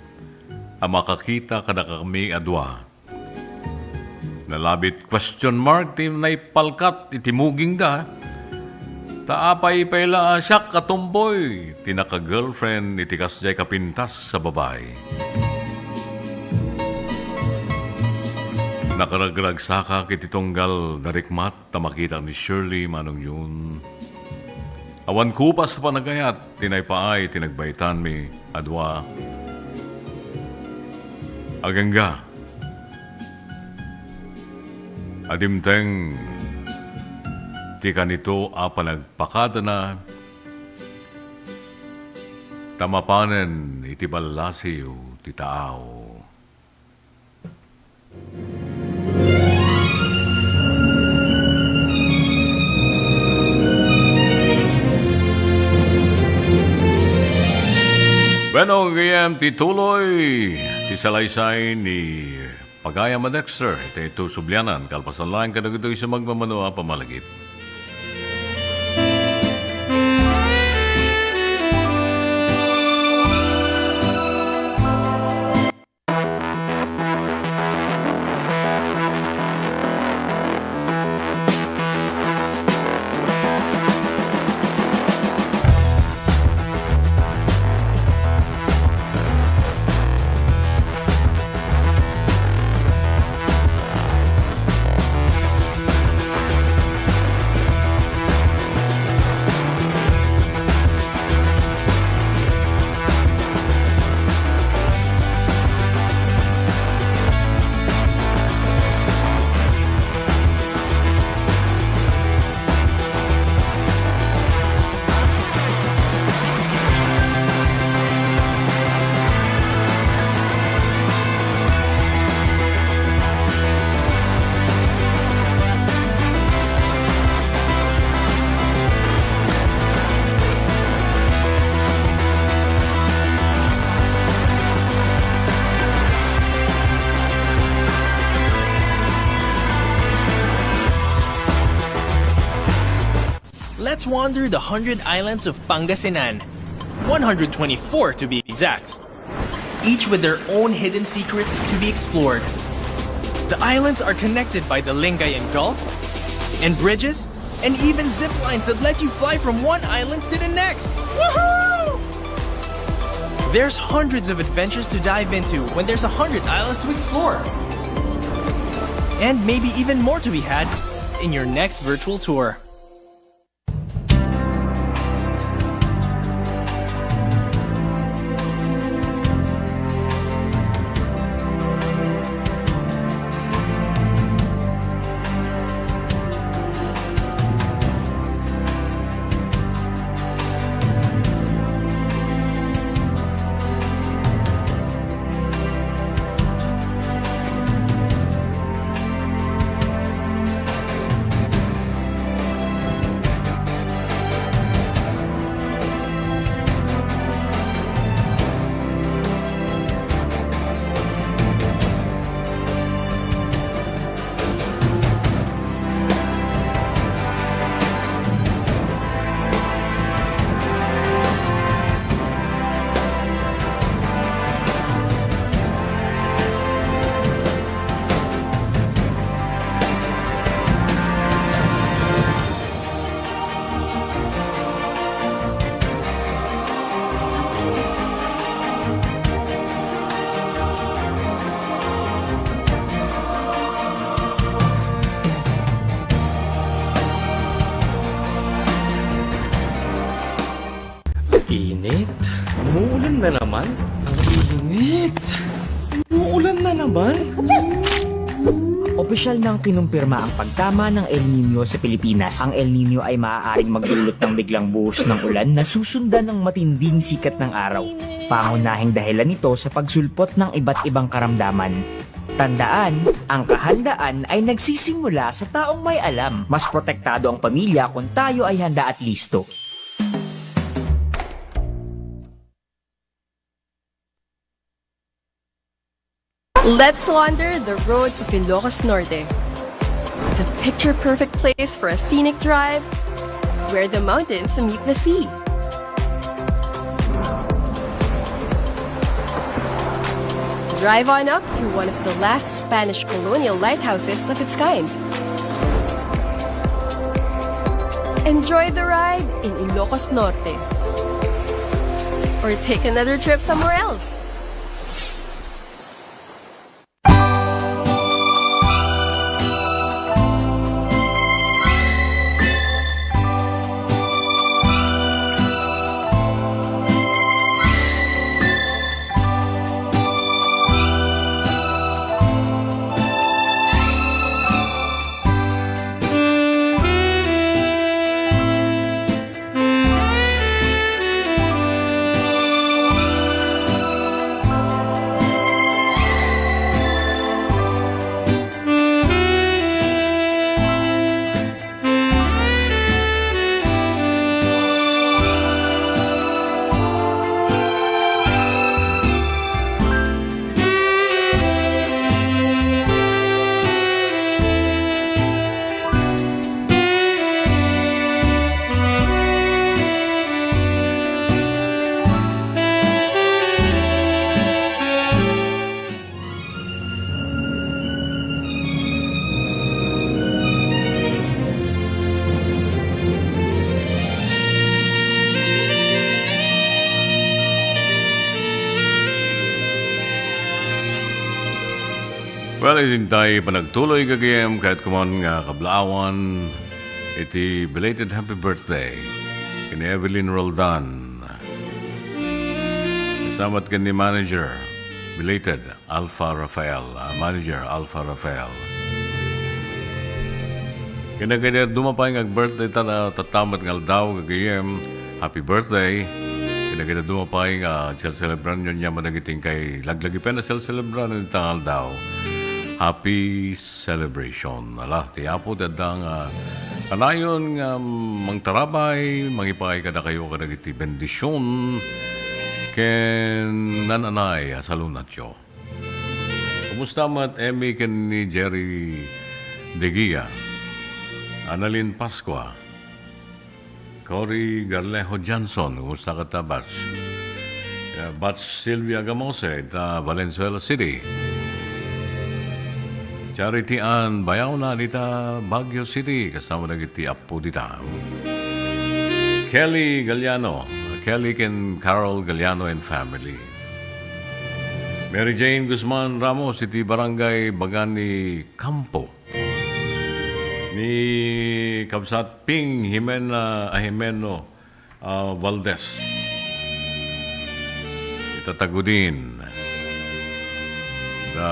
a makakita kadakami a dua. Nalabit question mark ti naipalkat iti mugingda. Ta apay pay la a siak a tomboy ti naka-girlfriend iti kasdiay kapintas a babai. Nakaragragsakak iti tunggal narikmat ta makitak ni Shirley manong June. Awan kupas a panagayat ti naipaay ti nagbaitanmi a dua. Agangga a dimteng ti kanito a panagpakadana ta mapanen iti ballasiw ti tao. Bueno, gayyem ti tuloy ti salaysay ni Pagayam a Dexter, iti ito sublianan, kalpasan laeng kadagitoy sa magmamano a pamalagip. Let's wander the hundred islands of Pangasinan. One hundred twenty-four to be exact. Each with their own hidden secrets to be explored. The islands are connected by the Lingayen Gulf and bridges and even zip lines that let you fly from one island to the next. Woohoo! There's hundreds of adventures to dive into when there's a hundred islands to explore. And maybe even more to be had in your next virtual tour. Init. Umuulan na naman. Ang init. Umuulan na naman. Opisyal nang kinumpirma ang pagtama ng El Niño sa Pilipinas. Ang El Niño ay maaaring magdulot ng biglang buhos ng ulan na susundan ng matinding sikat ng araw. Pangunahing dahilan ito sa pagsulpot ng iba't ibang karamdaman. Tandaan, ang kahandaan ay nagsisimula sa taong may alam. Mas protektado ang pamilya kung tayo ay handa at listo. Let's wander the road to Ilocos Norte, the picture-perfect place for a scenic drive where the mountains meet the sea. Drive on up to one of the last Spanish colonial lighthouses of its kind. Enjoy the ride in Ilocos Norte. Or take another trip somewhere else. Well, iti tay panagtuloy gagayem, kayat ko man nga kablaawan iti belated happy birthday ken ni Evelyn Roldan. Kasama ken ni manager, belated Alpha Rafael, ah, manager Alpha Rafael. Ken dagiti adu pay nga ag-birthday ta, tatta met nga aldaw, gagayem, happy birthday. Ken dagiti adu pay nga agselselebrar, ania met dagiti inkay laglagipen a selselebrar ita nga aldaw, happy celebration. Ala, ti Apo ti adda nga kanayon nga mangtarabay, mangipay kadakayo kadagiti bendision ken naan-anay a salunatyo. Kumusta met Emmy ken ni Jerry Deguia? Annalyn Pascua, Cory Garlejo Johnson, kumusta kata, Batch? Ya, Batch Sylvia Gamose, ta Valenzuela City. Charity Ann Bayauna, dita Baguio City, kasama dagiti appo dita. Kelly Galliano, Kelly ken Carol Galliano and family. Mary Jane Guzman Ramos iti Barangay Bagani Campo. Ni Kabsat Ping Jimena, ah, Jimeno, ah, Valdez. Ita Tagudin. Da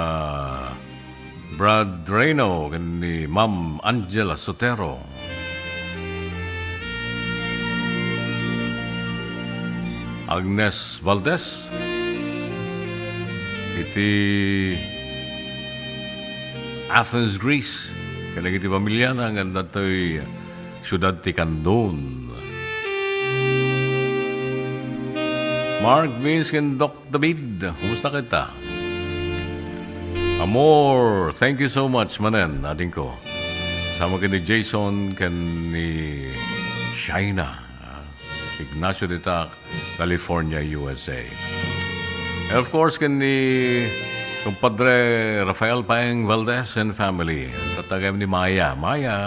Brad Reno ken ni Ma'am Angela Sotero. Agnes Valdez iti Athens, Greece, ken dagiti pamiliana nga adda ditoy siudad ti Candon. Mark, Vince, ken Doc David, kumusta kita? Amor, thank you so much manen, adingko. Sama ken ni Jason ken ni Shaina, ah, Ignacio dita, California, U S A. And of course, ken ni Compadre Rafael Paeng Valdez and family. Tatagayam ni Maya. Maya!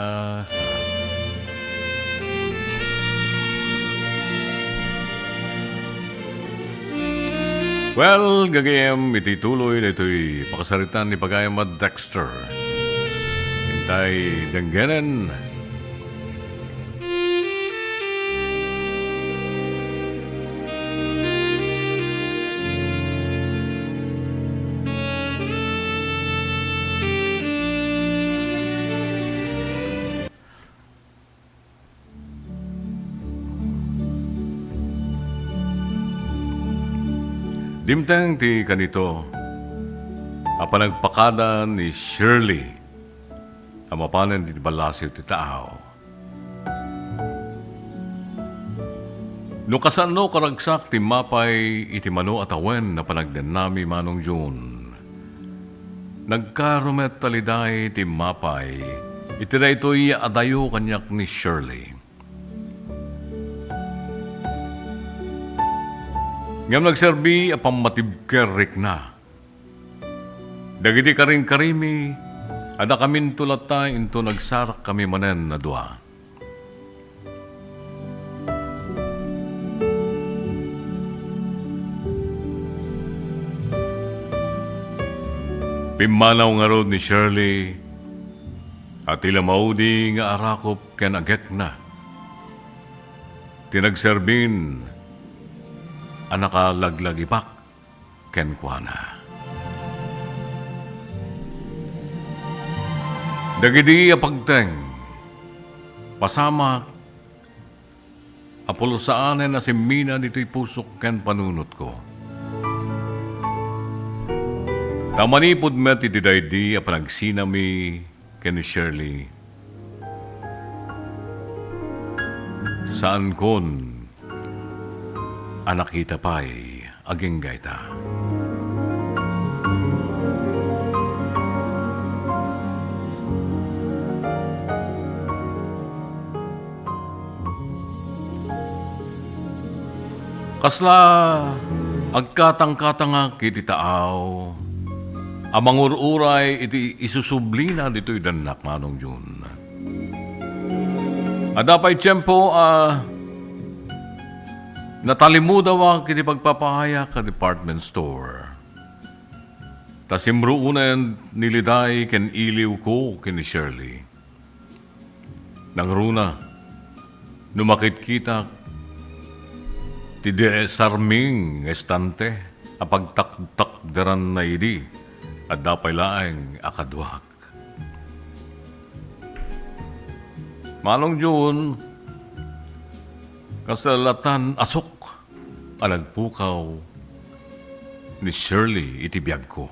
Well, gagayem iti tuloy daytoy pakasaritaan ni pagayam a Dexter. Intay denggenen. Dimteng ti kanito a panagpakada ni Shirley a mapanen iti ballasiw ti taaw. No kasano karagsak ti mapay iti mano a tawen a panagdennami, Manong Jun, nagkaaro met a liday ti mapay iti daytoy a adayo kaniak ni Shirley. Ngem nagserbi a pammatibker rikna. Dagiti karinkarimi, adda kaminto latta inton agsarakkami manen a dua. Pimmanaw ngarud ni Shirley a ti la maudi nga arakop ken agekna ti nagserbin a nakalaglagipak kenkuana. Dagidi a pagteng, pasamak, apulsaanen a simmina ditoy pusok ken panunotko. Ta manipud met iti daydi a panagsinami ken ni Shirley, saankon a nakita pay agingga ita. Kasla agkatangkatangak iti taaw a mangur-uray iti isusublina ditoy dannak, Manong Jun. Adda pay tiempo a natalimudawak iti pagpapaayak a department store. Ta simruonen ni Liday ken iliwko ken ni Shirley. Nangruna, no makitkitak ti desarming nga estante a pagtaktakderanna idi, adda pay laeng a kaduak. Manong Jun, kasalatan asok a nagpukaw ni Shirley iti biagko.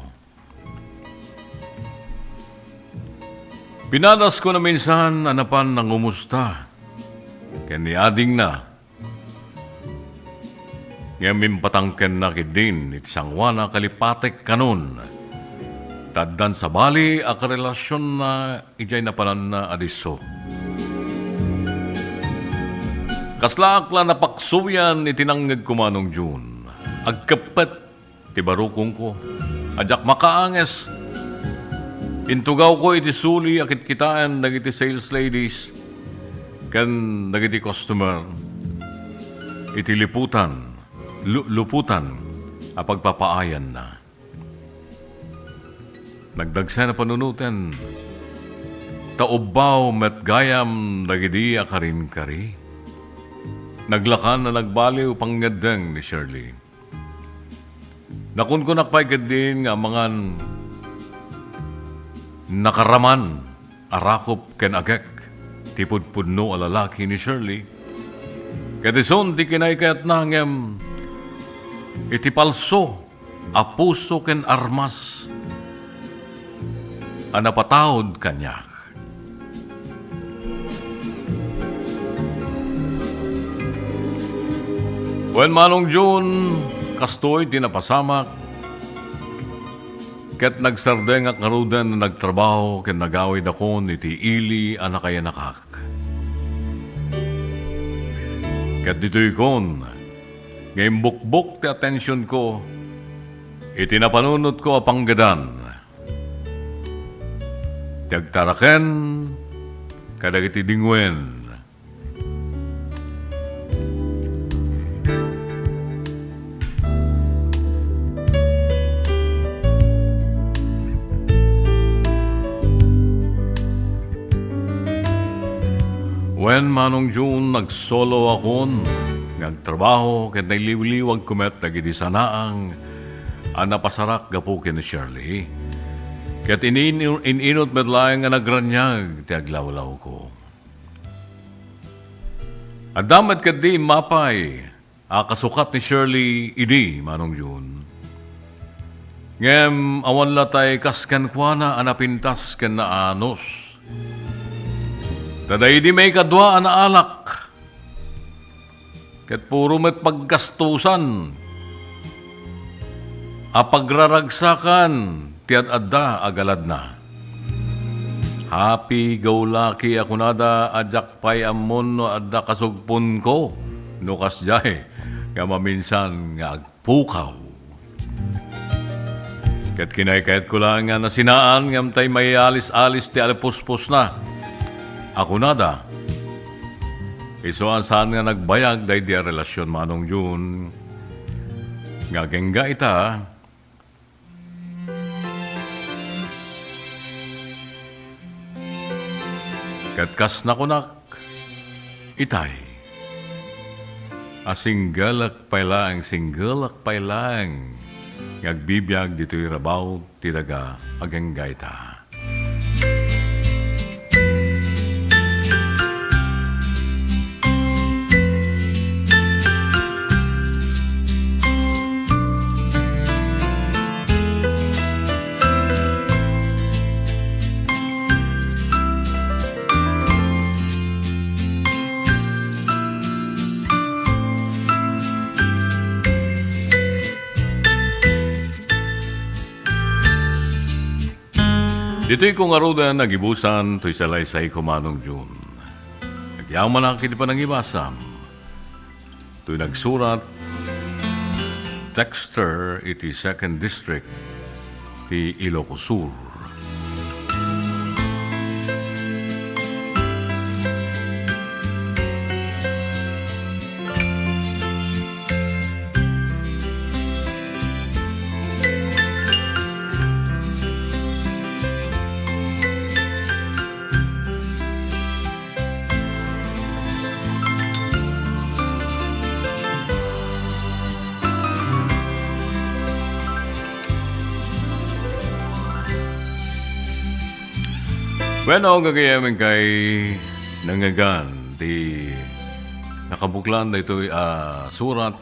Pinadasko naminsan a napan nangumusta ken ni adingna. Ngem impatangkenna ketdin iti sangoana a kalipatek kanon, ta addan sabali a karelasionna idiay napananna a disso. Kaslaak la napaksoyan iti nangngegko, Manong Jun. Agkeppet ti barukongko a diak makaanges. Intugawko iti suli a kitkitaen dagiti sales ladies ken dagiti customer iti liputan, lu-, luputan a pagpapaayanna. Nagdagsen a panunoten, ta ubbaw met gayam dagidi a karinkari. Naglakan a nagbaliw pangngeddeng ni Shirley. Nakunkunak pay ketdin nga amangan nakaraman a rakop ken agek ti pudpudno a lalaki ni Shirley. Ket isun ti kinaykayatna ngem iti palso a puso ken armas a napataud kaniak. Wen, Manong Jun, kastoy ti napasamak, ket nagsardengak ngaruden a nagtrabaho ken nagawidakon iti ili a nakayanakak. Ket ditoykon nga imbukbok ti atensionko iti napanunotko a panggedan. Ti agtaraken kadagiti dingwen. Wen, Manong Jun, nagsolo akon nga agtrabaho ket nailiwliwagko met dagiti sanaang a napasarak gapu ken ni Shirley. Ket in-, in-, in-inut met laeng nga nagraniag ti aglawlawko. Adda met ketdi immapay a kasukat ni Shirley idi, Manong Jun. Ngem awan latay kas kenkuana a napintas ken naanus. Ta daydi maikadua a naalak. Ket puro met paggastusan a pagraragsakan ti ad-adda a galadna. Happy go lucky a kunada a diak pay ammon no adda kasugponko no kasdiay nga maminsan nga agpukaw. Ket kinaykayatko laeng nga nasinaan ngem tay maialis-alis ti alpuspusna a kunada, isu a saan nga nagbayag daydi a relasion, Manong Jun, nga agingga ita, Ket kas nakunak, itay, a singgelek pay laeng, singgelek pay laeng nga agbibiag ditoy rabaw ti daga agingga ita. Ditoy ko ngaruden nagibusan toy salaysay ko, Manong Jun. Agyamanak iti panangibasam. Toy nagsurat, Dexter iti Second District ti Ilocos Sur. Bueno, gagayamen kay nangngegan ti nakabuklan daytoy a surat,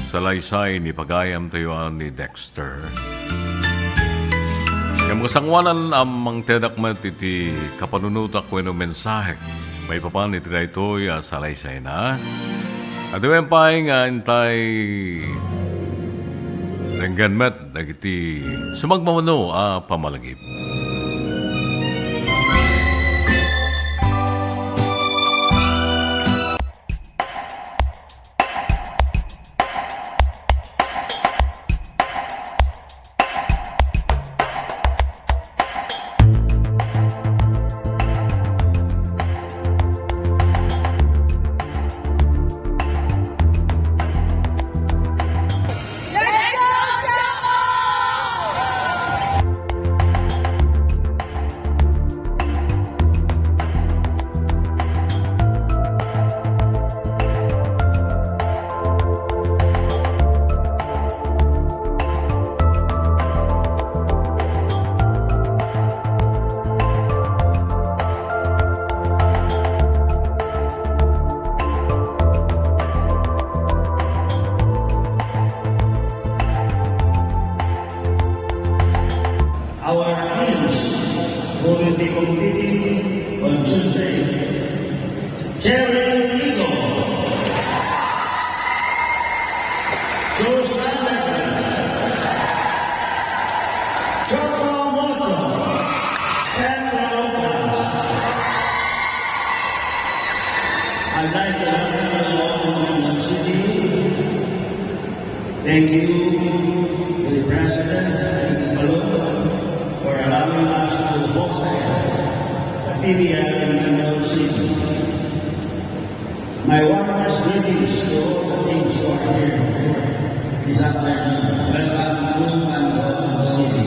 salaysay ni pagayamtayo a ni Dexter. Ngem kasangoanan a mangtedak met iti kapanunotak wenno mensahek maipapan iti daytoy a salaysayna. Adiwen pay nga intay denggen met dagiti sumagmamano a pammalagip. Our teams who will be competing on Tuesday. Jerry Rico. Joe Sandberg. Choco Moto. Ken Lopez. I'd like to welcome you all to Mandaue City. Thank you to the President, Ricky Paloma, for allowing us to host the P B L in Mandaue City. My warmest greetings to all the teams who are here this afternoon. Welcome to Mandaue City.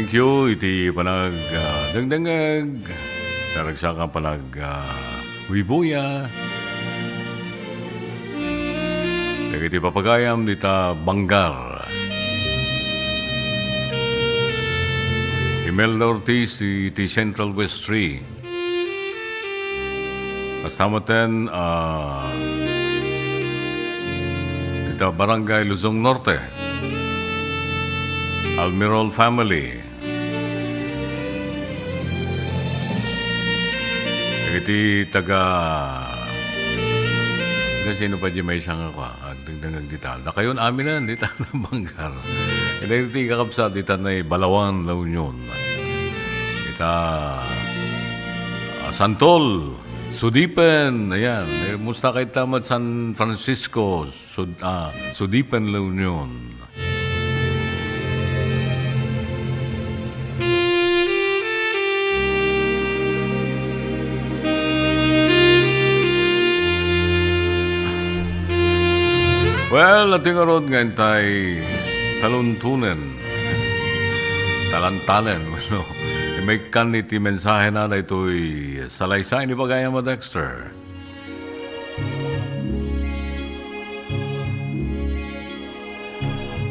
Q iti panag, ah, dengdengeg. Naragsakan panag, ah, wibuya. Dagiti papagayam dita Bangar. Imelda Ortiz iti Central West Three. Kasta metten, ah, dita Barangay Luzon Norte. Almirol family. Dagiti taga, taga sino pa di maysa nga kua? Agdengdengag dita. Dakayon aminen, dita Bangar. Dagiti kakabsat, dita na Balawan, La Union. Dita, ah, Santol, Sudipen, ayan. Eh, musta kay ta met San Francisco, Sud-, ah, Sudipen, La Union. Well, ati ngarud nga intay taluntunen, talantanen, no? Maikkan iti mensahena daytoy salaysay ni pagayam a Dexter.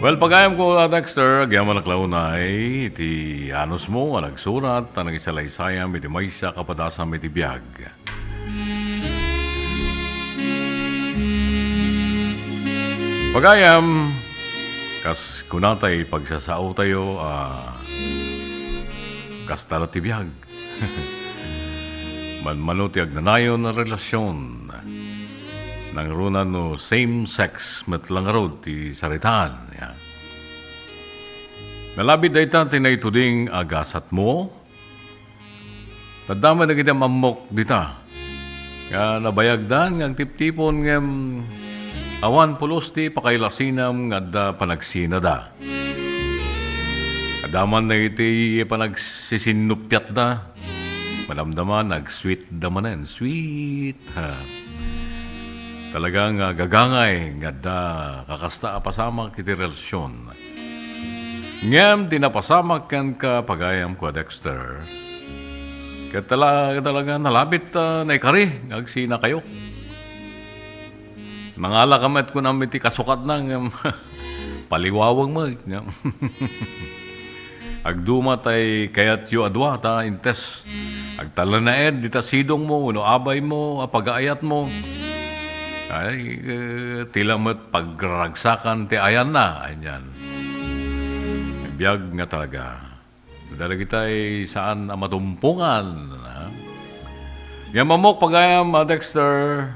Well, pagayam ko, a Dexter, agyamanak la unay iti anusmo nga nagsurat a nangisalaysayam iti maysa a kapadasam iti biag. Pagayam, kas kunatay pagsasaotayo a kasta la ti biag. Manmano ti agnanayon a relasion. Nangruna no same sex met la ngarud ti saritaan, ya. Nalabit dayta ti naituding a gasatmo. Tadda met dagiti am-ammok dita nga nabayagdan nga agtiptipon ngem awan pulos ti pakailasinam nga adda panagsinada. Adda man dagiti panagsisinnuppiatda. Madamdama, nag-sweet da manen. Sweet, ha. Talaga nga gagangay nga adda kakasta a pasamak iti relasion. Ngem ti napasamak kenka, pagayam, kua Dexter, ket tala-, talaga nalabit, ah, naikari nga agsinakayo. Nangala ka met kunam iti kasukatna ngem paliwaweng met, ngem agduma tay kayatyo a dua ta intes agtalinaed dita sidongmo wenno abaymo a pagaayatmo. Ay, eh, ti la met pagragsakan ti ayanna, anian. Biag nga talaga. Dagitay saan a matumpongan, ha? Ngem ammok, pagayam, a Dexter,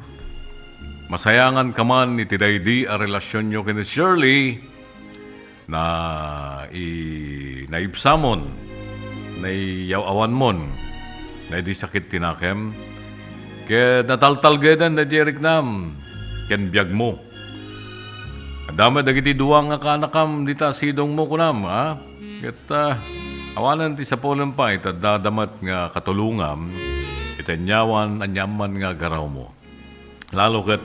masayangan ka man iti daydi a relasionyo ken ni Shirley, na i-, naibsamon, naiyaw-awanmon, daydi sakit ti nakem, ket nataltalgeden daydi riknam ken biagmo. Adda met dagiti dua nga kaanakam dita sidongmo, kunam, ha? Ket, ah, awanen ti sapulen pay ta adda met nga katulongam iti aniaman, aniaman nga garawmo. Lalo ket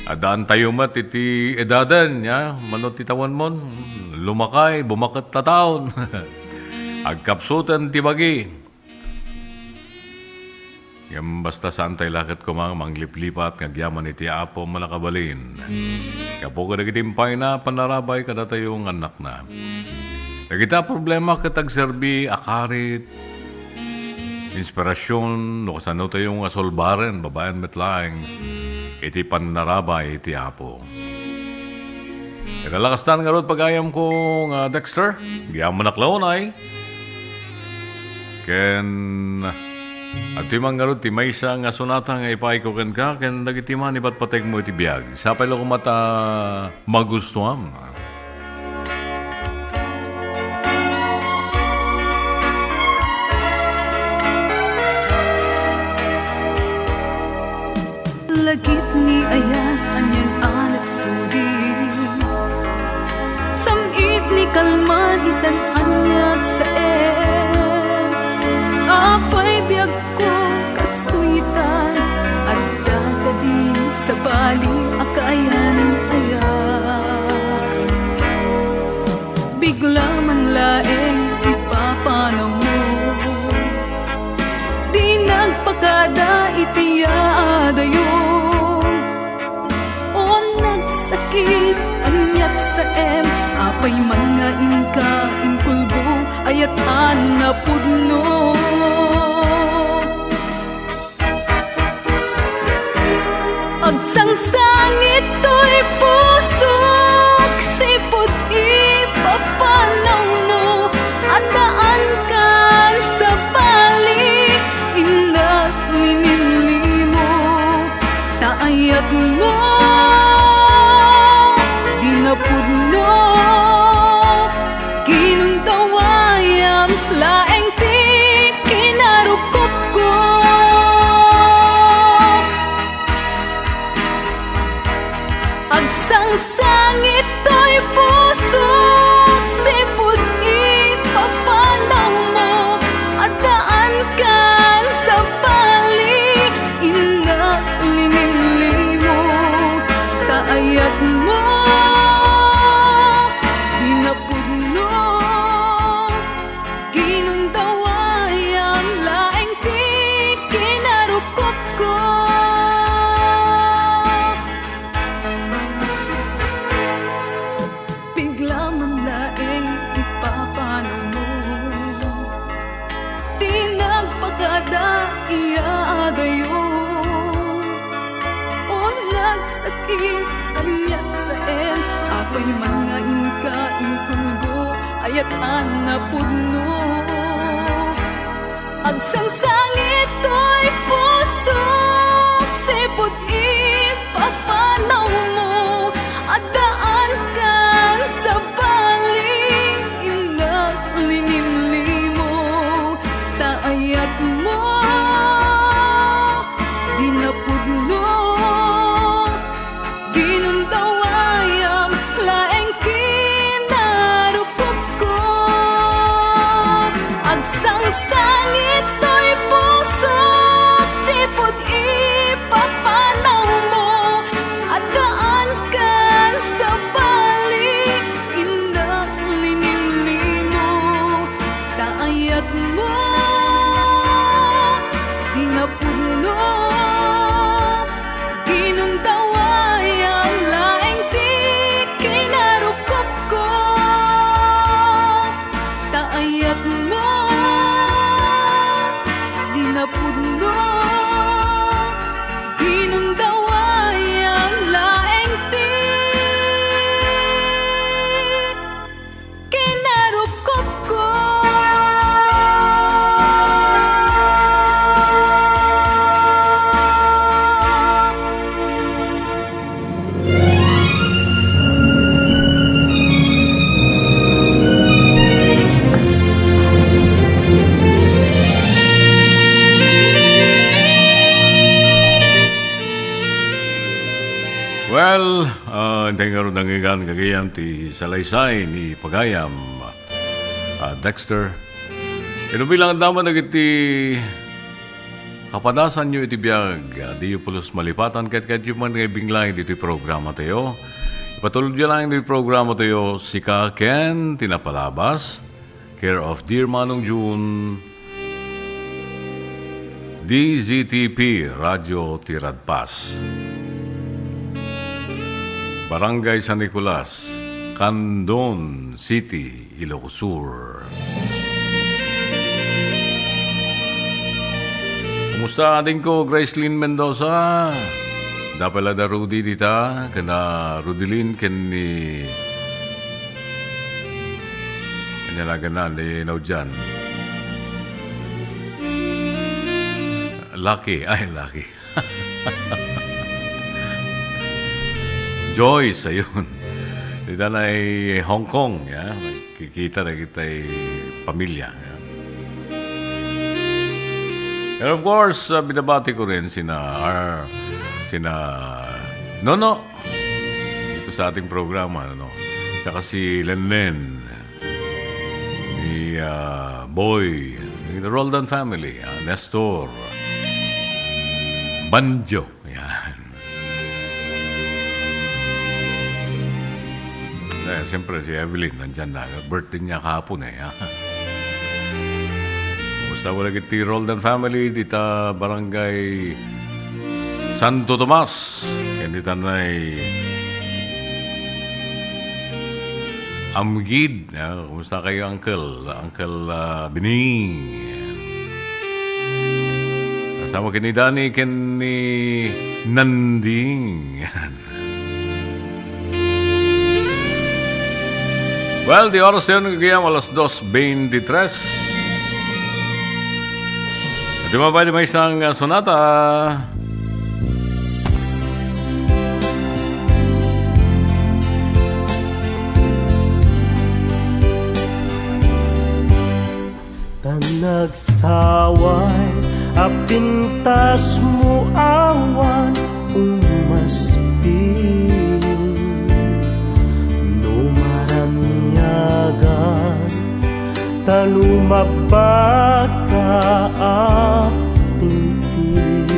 addaantayo met iti edaden, ya, mano ti tawenmon, lumakay, bumaket ta taon. Agkapsuten ti bagi. Ngem basta saantay la ket koma nga mangliplipat nga agyaman iti Apo a Mannakabalin. Gapu kadagiti impayna a pannarabay kadatayo nga annakna. Dagita a problema ket agserbi a karit, inspirasion, no kasanotayo nga solbaren babaen met laeng iti pannarabay iti Apo. Ket lakastan ngarud, pagayamko nga Dexter, agyamanak la unay. Ken adtoy man ngarud ti maysa nga sonata nga ipaayko kenka ken dagiti manipatpategmo iti biag. Sapay la koma ta magustuam. Lagip ni aya, anian a nagsudi. Sam-it ni kalman itan aniat saen. Apay biagko, kastoy itan, adda kadi sabali a kaayan-ayat. Bigla man laeng Pakada iti yaadayo. O nagsakit, aniat saem, apay man nga inka inkulbo, ayat a napudno. Agsangsangit toy pusok, sipud ipapanawmo, addaankan sabali, innak linimlimo, ta ayatmo, di napudno, ginundawayam laeng ti kinarukopko. Agsangsangit toy pusok, sipud ipapanawmo, addaankan sabali, innak linimlimo, ta ayatmo, di napudno, ginundawayam laeng ti kinarukopko. Piglaman laeng ipapanawmo ti nagpakada yaadayo. O nagsakit, aniat saem, apay man nga inka inkulbo, ayat a napudno. Agsangsangit toy pusok, sipud ipapanawmo, addaankan sabali, innak linimlimo, ta ayatmo, di napudno, ginundawayam laeng kinarukopko. Agsangsangit toy pusok, sipud ipapanawmo, addaankan sabali, innak linimlimo, ta ayatmo, di napudno, ginundawayam laeng ti kinarukopko. Ta ayatmo, di napudno, ginundawayam laeng ti kinarukopko. Well, ah, intay ngarud nangngegan gagayam ti salaysay ni pagayam, ah, Dexter. Ket bilang damag dagiti kapadasanyo iti biag, ah, diyo pulos malipatan ket kayatyo man nga ibinglay ditoy programa tayo. Ipatulodyo laeng ditoy programa tayo, Sika ken ti Napalabas, care of Dear Manong June, D Z T P Radio Tiradpas, Barangay San Nicolas, Candon City, Ilocos Sur. Kumusta, adingko, Gracelyn Mendoza? Dapay la da Rudy dita, ken da Rudelin, ken ni, ania la ganan, ni Naudian. Lucky, ay, Lucky. Joyce, ayun. Dita na ay Hong Kong, ya. Kikita na kita ay pamilya, ya. And of course, uh, binabati ko rin sina Ar-, sina Nono. Dito sa ating programa, ano. Tsaka si Lenlen. Ni, ah, Boy, ni Roldan family, ah, Nestor, Banjo, yan. Eh, siyempre, si Evelyn, nandyan na. Birthday niya kahapon eh, ha? Kumusta Sa wala iti Roldan family, dita Barangay Santo Tomas, ken dita nay Amgid. Ah, kumusta kayo, Uncle? Uncle, ah, Bining. Kasama ken ni Danny, ken ni Nanding. Well, di oras yon, gayam alas dos beintitres. Iti mabay di may isang, ah, sonata. Ta nagsaway a pintasmo awan umaspil. No maramiagan ta lumabbaka a tiltil.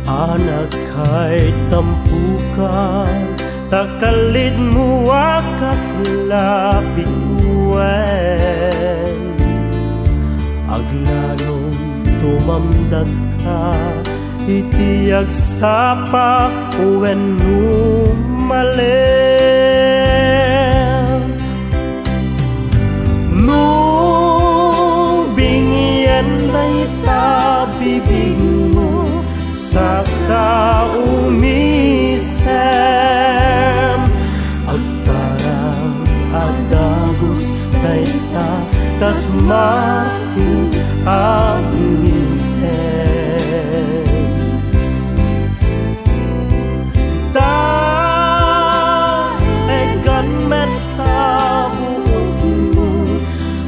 Anak kay tampukan, ta kallidmo a kasla bituen. Aglanom tumamdakka iti agsapa wenno malem. No bingien dayta bibingmo, saka umisem. Agparang a dagus dayta kas martir a bingten. Ta egan met ta buokmo,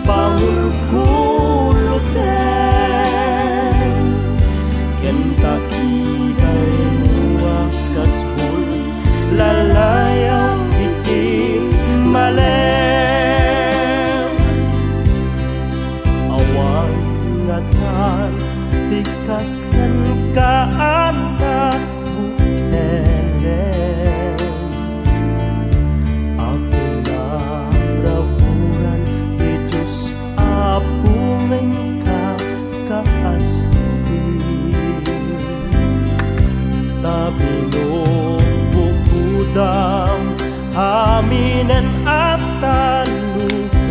pangulkuloten. Ken ta kidaymo a kas bul, lalayaw iti malem. Awan ngatan ti kas kenka adda bukel. Akin a raburan ti Dios Apo, ngem ka kaasti. Ta binukbukudam aminen a talukaki.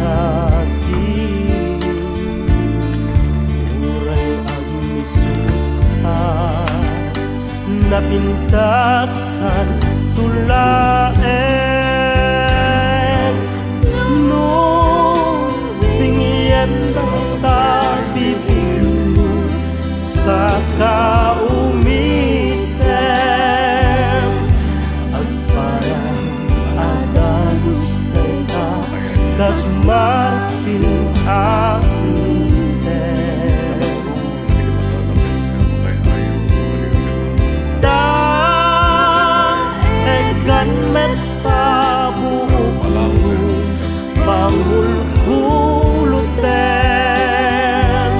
Uray agmisut a napintas kanto laeng. No bingien dayta bibingmo, saka umisem. Agparang a dagus dayta kas martir a bingten. Ta egan met ta buokmo, pangulkuloten.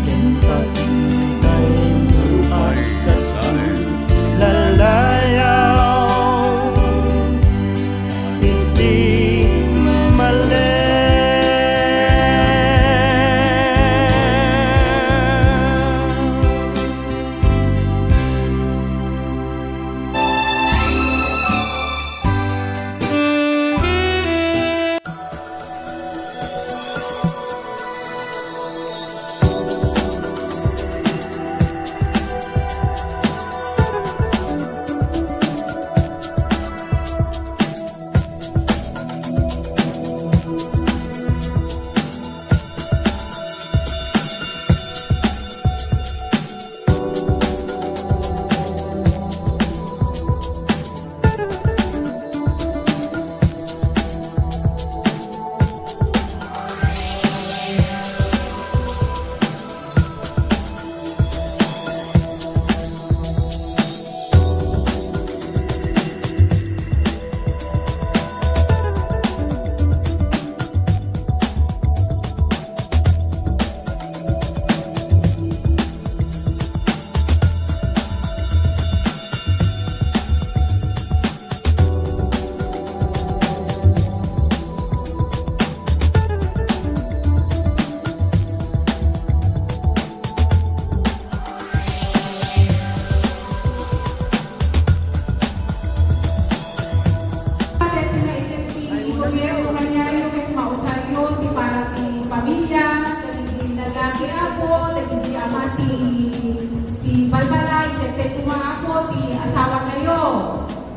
Ken ta kidaymo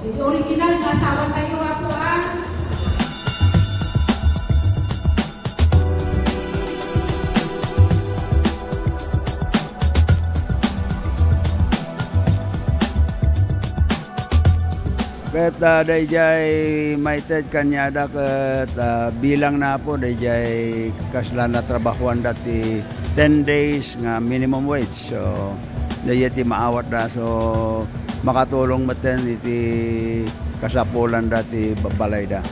Iti original nga asawa tayo, Apo, ah. Ket, ah, daydiay maited kaniada ket, ah, bilang na, Apo, daydiay kasla natrabahoanda ti ten days nga minimum wage. So, daydiay ti maawatda. So, makatulong metten iti kasapulanda ti ba-, balayda.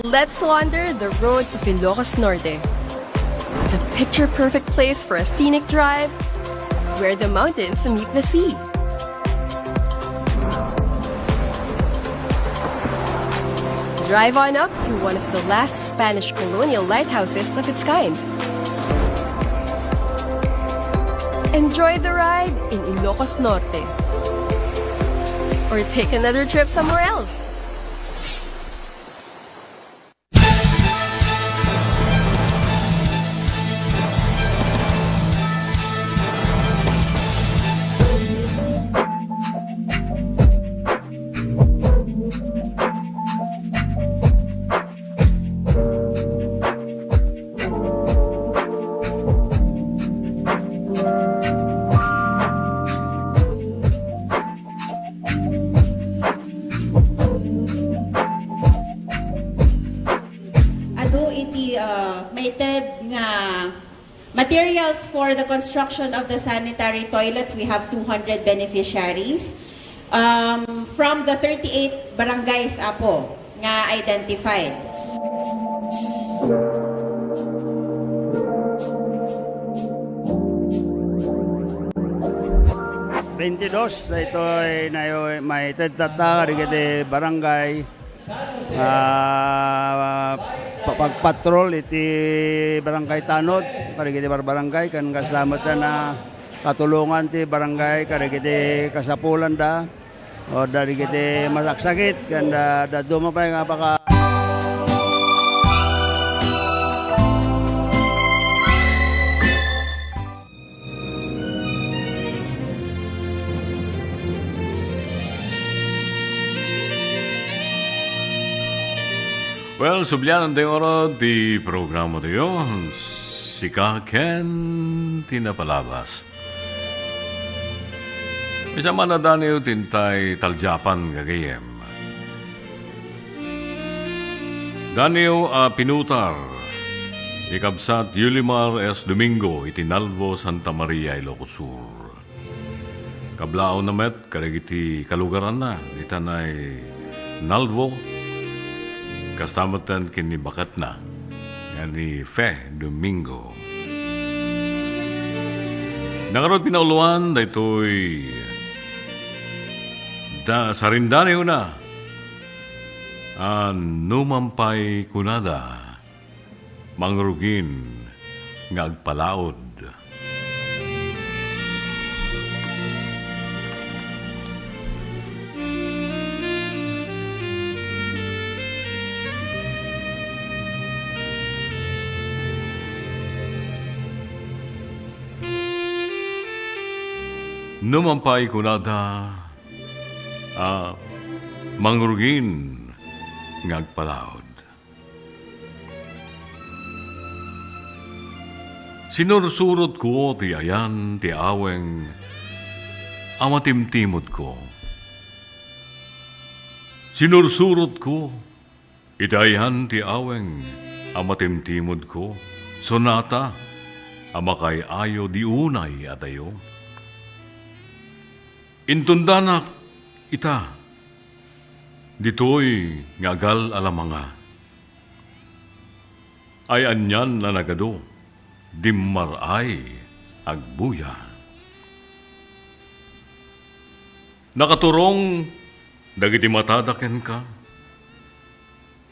Let's wander the roads of Ilocos Norte, the picture-perfect place for a scenic drive where the mountains meet the sea. Drive on up to one of the last Spanish colonial lighthouses of its kind. Enjoy the ride in Ilocos Norte. Or take another trip somewhere else. Adu iti, uh, maited nga materials for the construction of the sanitary toilets. We have two hundred beneficiaries, um, from the thirty-eight barangays, Apo, nga identified. Twenty-dos, daytoy nayo-, maited tatta kadagiti barangay. Ah, pa-, pagpatrol iti Barangay Tanod, kadagiti barbarangay, ken kasla met a katulongan ti barangay, kadagiti kasapulanda, o kadagiti masaksakit, ken da-, dadduma pay nga baka Well, sublianan tayo ngarud ti programa tayo. Sika ken ti napalabas. Maysa man a Daniel ti intay taldiapan, gagayyem. Daniel a pinutar ni kabsat Yulimar S. Domingo iti Nalvo, Santa Maria, Ilocos Sur. Kablaawna met kadagiti kalugaranna dita Nalvo, kasta metten ken ni baketna nga ni Fe Domingo. Ngarud, pinauloan daytoy da-, sarindaniwna a numan pay kunada, mangrugin nga agpalaod. Numan pay kunada a mangrugin nga agpalaod. Sinursurotko ti ayan ti aweng a matimtimudko. Sinursurotko iti ayan ti aweng a matimtimudko, sonata a makaay-ayo di unay a dayo. Intundanak ita, ditoy nga agal a lamanga. Ay anian a nagadu, dimmar-ay agbuya. Nakaturong dagiti matada kenka,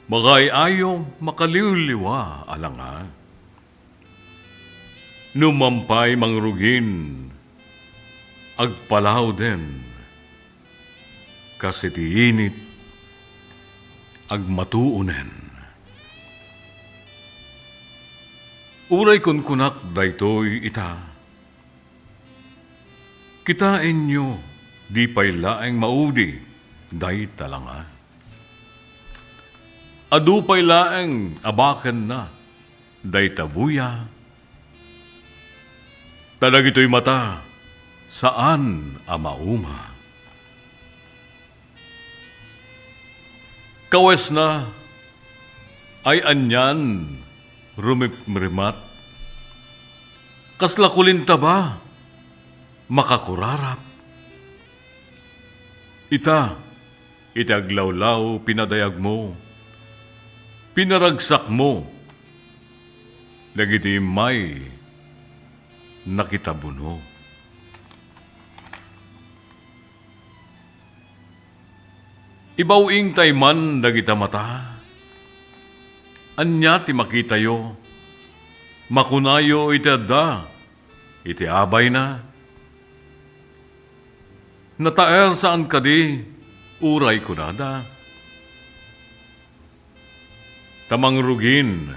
makaay-ayo makaliwliwa a langa. Numan pay mangrugin, agpalaoden. Kas iti init agmatuonen. Uray kunkunak daytoy ita, kitaenyo, di pay laeng maudi dayta langa. Adu pay laeng a bakenna dayta buya, ta dagitoy mata, saan a mauma. Kawesna ay anian rumimrimat, kasla kulintaba makakurarap. Ita, iti aglawlaw pinadayagmo, pinaragsakmo dagiti immay nakitabuno. Ibaw-ingtay man dagita mata. Ania ti makitayo? Makunayo iti adda iti abayna, "Nataer saan kadi?" uray kunada, "Ta mangrugin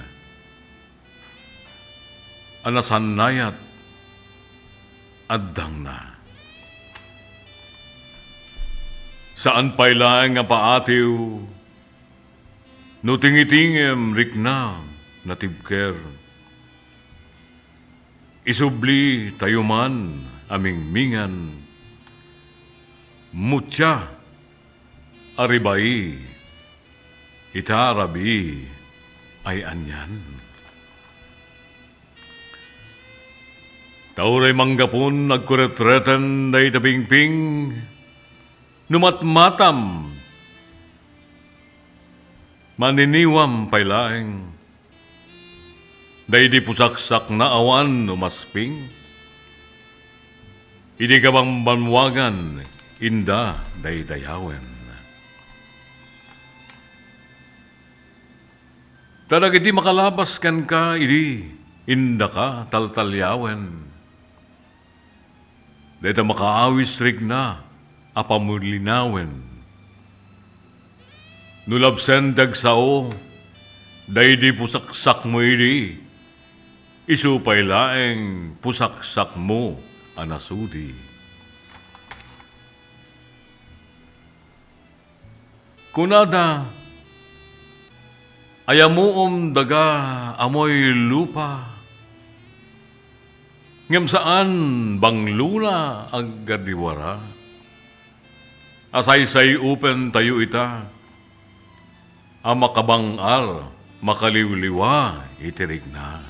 a nasannayat addangna." Saan pay laeng a paatiw no tingitingem rikna natibker. Isubli tayo man a mingmingan, mutia a ribai ita rabii ay anian. Ta uray manggapun agkuretreten dayta pingping, no matmatam, maniniwam pay laeng. Daydi pusaksakna awan umasping, idi kabambanwagan inda daydayawen. Ta dagiti makalabas kenka idi indaka taltaliawen. Dayta makaawis rikna a pamulinawen. No labsen ti agsao, daydi pusaksakmo idi, isu pay laeng pusaksakmo a nasudi. Kunada, "Ayamuom daga amoy lupa, ngem saan banglona a gadiwara." Asaysay-upentayo ita a makabang-ar, makaliwliwa iti rikna.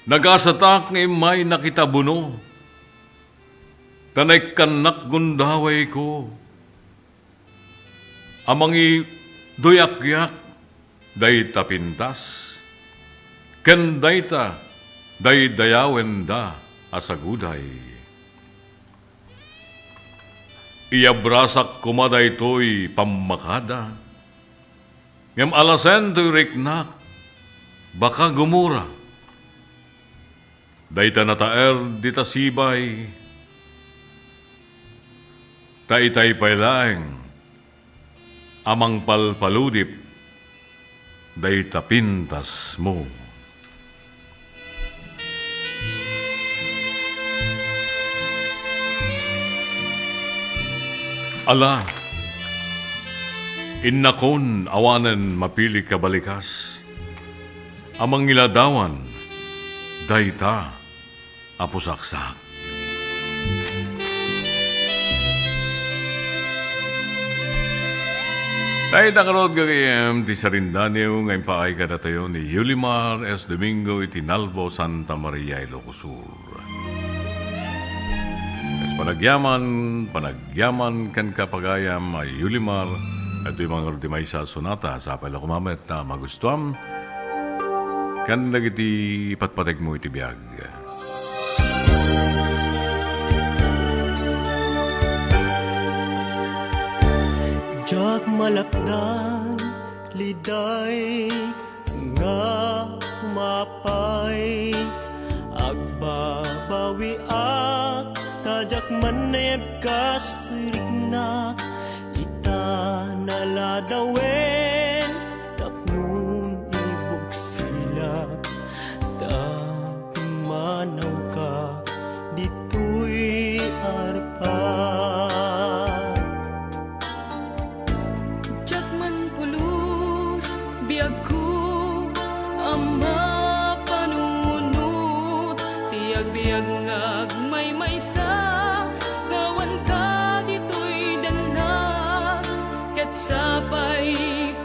Nagasatak nga immay nakitabuno, ta naikkannak gundawayko a mangiduyakyak dayta pintas, ken dayta daydayawenda a saguday. Iyabrasak koma daytoy pammakada, ngem alasen toy riknak, baka gumura. Dayta nataer dita sibay, ta itay pay laeng a mangpalpaludip dayta pintasmo. Ala, innakon awanen mapilik a balikas a mangiladawan dayta a pusaksak. Dayta ngarud, gagayyem, ti sarindaniw nga impaay kadatayo ni Yulimar S. Domingo iti Nalbo, Santa Maria, Ilocos Sur. Kas panagyaman, panagyaman kenka, pagayam a Yulimar, daytoy ngarud ti maysa a sonata, sapay la koma met a magustuam ken dagiti patpategmo iti biag. Diak malapdan, liday nga mapay. Agbabawiak ta diak manneb kas riknak. Naladawen tapno ibuksila, ta pimmanawka ditoy arpa. Diak man pulos, biagko, a mapanunot ti agbiag nga agmaymaysa, nga awanka ditoy dennak, ket sapay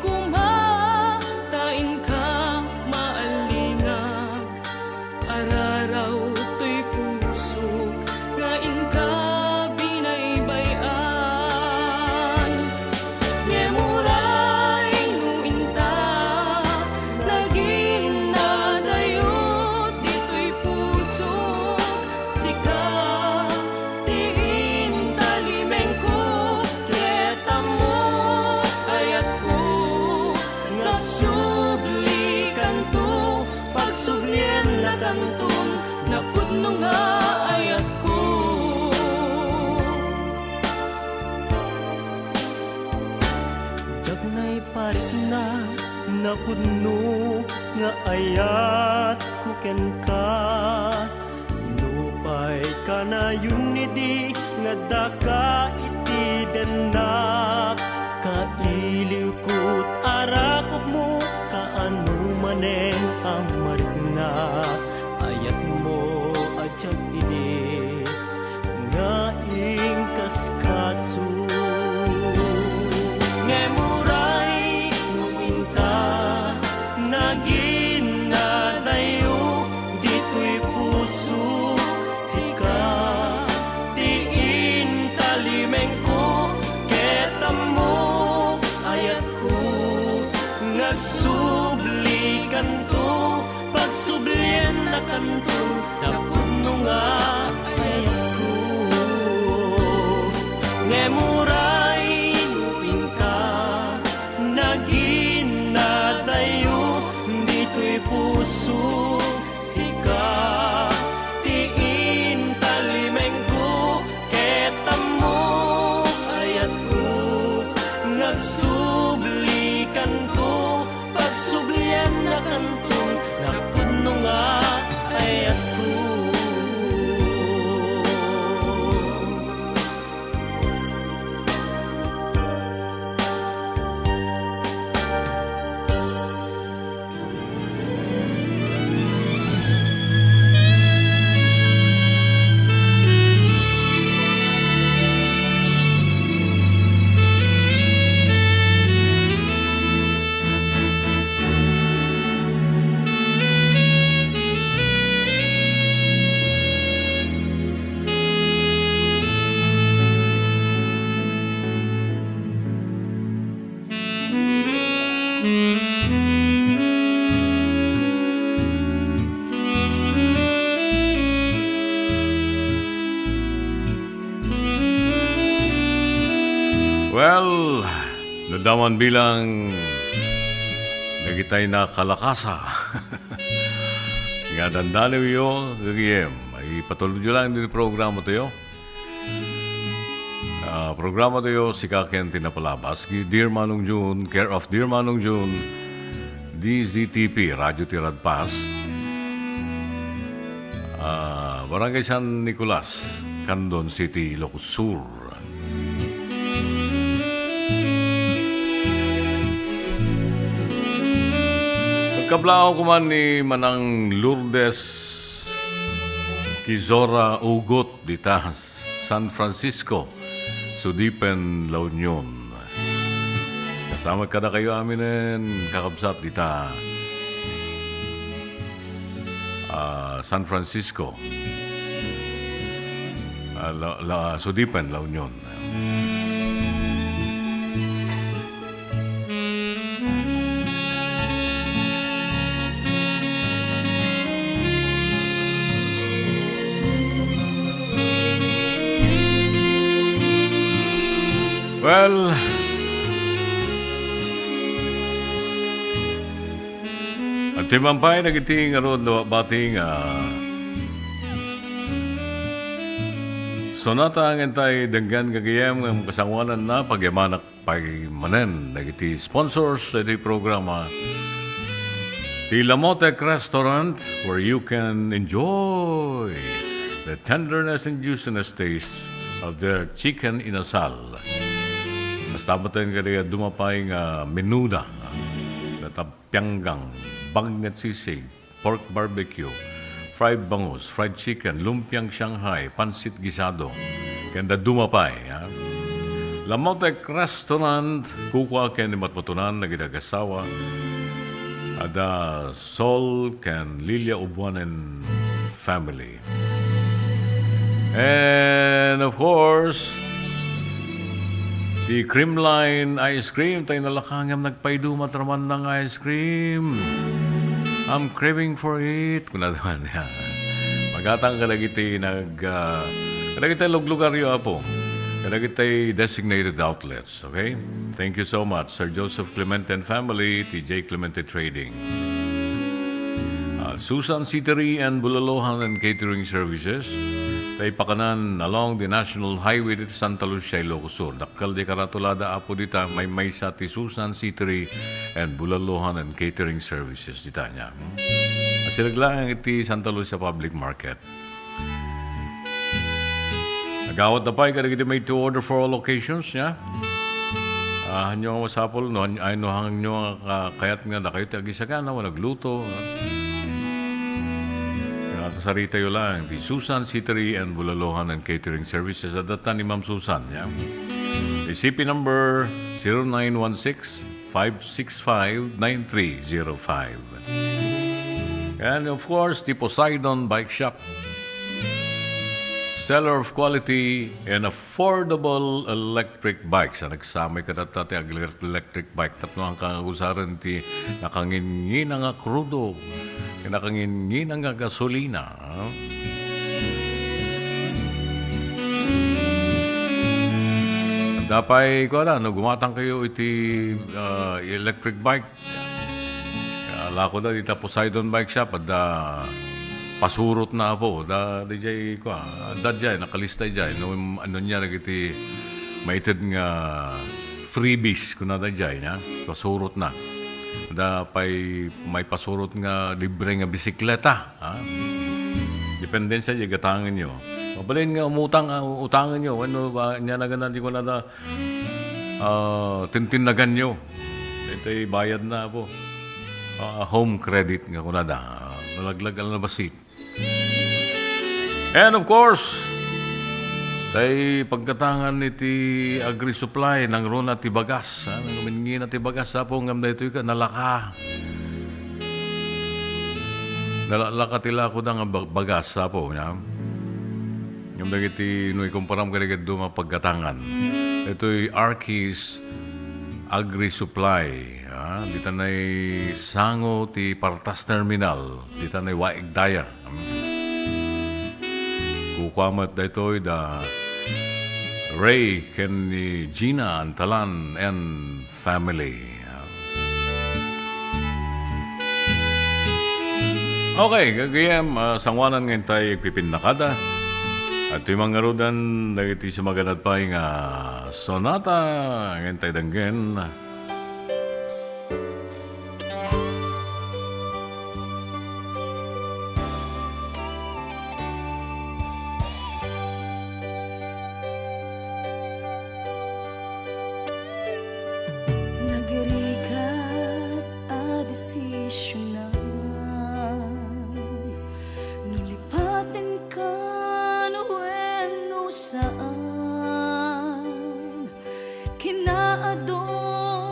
koma ta inka maalingak. Araraw toy pusok nga inka binaybay-an. Ngem uray no inta naginnadayot ditoy pusok, sika ti intalimengko, ket ammo ayatko nga sublikanto. Pagsubliennakanton napudno nga ayatko. Diak naiparikna napudno nga ayatko kenka. Nupay kanayon idi nga addaka iti dennak, kailiwko, arakupmo, kaano manen a marikna, ayatmo a diak idi nga inkaskaso. Ngem uray no inta naginnadayo ditoy pusok, sika ti intalimengko, ket ammok ayatko nga agsublikanto. Pagsubliennakanto, napudno nga ayatko. Ngem uray no inka naginnadayo ditoy pusok, sika ti intalimengko, ket ammok ayatko nga agsublikanto. Pagsubliennakanto, napudno nga ayatko. Well, no adda man bilang dagitay nakalakasa nga dandaniwyo, gagayem, ipatulodyo lang ditoy programa tayo. Ah, programa tayo, Sika ken ti Napalabas, ni Dear Manong Jun, care of Dear Manong Jun, D Z T P, Radyo Ti Radpas, ah, Barangay San Nicolas, Candon City, Ilocos Sur. Nagkablaaw kuman ni Manang Lourdes Kizora Ugot dita San Francisco, Sudipen, La Union. Kasama kadakayo aminen, kakabsat, dita, ah, San Francisco, ah, La, La, Sudipen, La Union. Well, adtoy man pay dagiti ngarud a bati nga Sonata nga intay denggen gagayem nga kasanguananna, pagyamanak pay manen dagiti sponsors iti programa. Ti Lamotec Restaurant, where you can enjoy the tenderness and juiciness taste of their chicken inasal. Basta maten kadi duma pay nga menuda, ah, natapianggang, bagnet sisig, pork barbecue, fried bangus, fried chicken, lumpiang Shanghai, pansit gisado, ken dadduma pay, ha? Lamotec Restaurant, kukua ken ni matmatunan dagiti agassawa, ada Sol ken Lilia Ubuanen family. And of course, the Creamline ice cream, tay nalaka ngem nagpaiduma ti ramanna nga ice cream. I'm craving for it. Kuna naman niya. Magatang kadagiti nag, ah, kadagiti luglugaryo, Apo. Kadagiti designated outlets, okay? Thank you so much, Sir Joseph Clemente and family, T J Clemente Trading. Ah, Susan Citery and Bulalohan and Catering Services. Tay pakanan along the National Highway dito Santa Lucia, Ilocos Sur. Dakkel di karatulada, Apo, dita, maymaysa ti Susan Citery and Bulalohan and Catering Services dita niya. Hmm? Asilaglaang iti Santa Lucia Public Market. Nagawat na pay kadagiti made to order for all occasions, ya. Ah, hanyo nga masapul, no, han-, ay, no, hanyo nga ka-, kayat nga dakayo ti agisagana, o nagluto, ah. Kaya kasaritayo lang, the Susan Citery and Bulalohan and Catering Services, at that time ni Ma'am Susan, ya. The C P number zero nine one six, five six five, nine three zero five. And of course, the Poseidon Bike Shop. Seller of quality and affordable electric bikes. Ang nagsamay ka data ti ag-, electric bike. Tapno ang kangagusaren ti nakanginngina nga krudo. Nakanginngina nga gasolina. Ah. Dapay, kuana, no, gumatang kayo iti, ah, electric bike. Kaya lako da dita Poseidon Bike Shop, adda pasurot na, Apo. Da, di jay, kua, adda jay, nakalista jay. No, ano niya, dagiti maited nga freebies, kuna da jay, niya. Pasurot na. Da pay may pasurot nga libre nga bisikleta, ha? Dependensia, di gatangen nyo. Mabalin nga umutang, ah, utangen nyo. Ano ba, niya na ganan, di ko na da, ah, tintinnagan nyo. Ito'y bayad na, Apo. Ah, home credit nga kunada. Ah, nalaglag ang nabasit. And of course, tay pagkatangan iti Agri-Supply, nangruna ti bagas, ha? Nanguminngina ti bagas, Apo, ngem daytoy ka, nalaka. Nalalaka ti lako da nga ba-, bagas, Apo, ya. Ngem dagiti, no ikumparam kadagiti duma pagkatangan. Ito'y Archie's Agri-Supply, ah, dita nay sango ti Partas Terminal, dita nay Waig Daya. Hmm. Kukua met daytoy da Ray ken ni Gina Antalan and family. Okay, gagayem, ah, sanguanan nga intay agpipinnakada. At ti mangarudan, dagiti sumaganad pay nga sonata, nga intay denggen. Nagrigat a desisionan, no lipaten kan wenno saan. Kinaador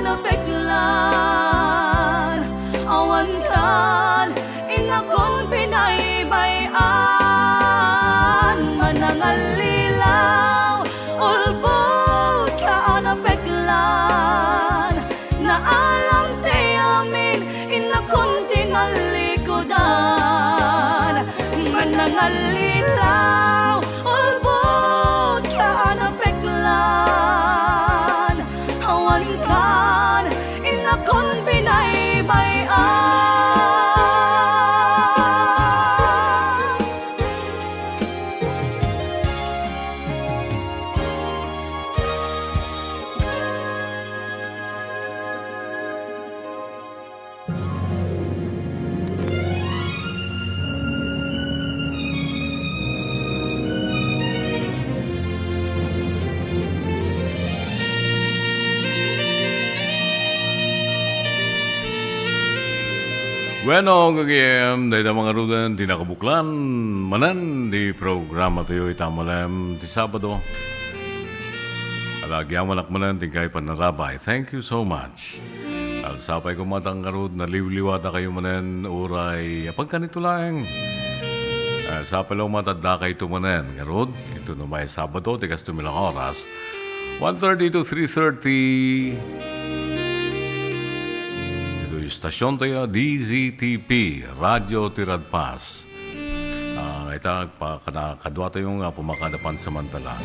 napeklan, awan kan inakon binaybay-an, manangallilaw, ulbod ka a napeklan, naalam ti amin, inakon ti nallikudan, manangallilaw, ulbod ka a napeklan, awan kan inakon binaybay-an. Bueno, gagayem, dayta mangaruden ti nakabuklan manen ti programa tayo ita malem ti Sabado. Alagiamanak manen ti kay panarabay. Thank you so much. Alsapay koma ta ngarud, naliwliwata kayo manen, uray, apagkan ito laeng. Alsapay laeng matadda kayo manen, ngarud, ito no may Sabado, ti kasto milang oras. One thirty to three thirty. Ito yung stasyon tayo, D Z T P, Radyo Tiradpas. Ah, ita, pa, kana, kadua tayo nga pumakada pansamantala.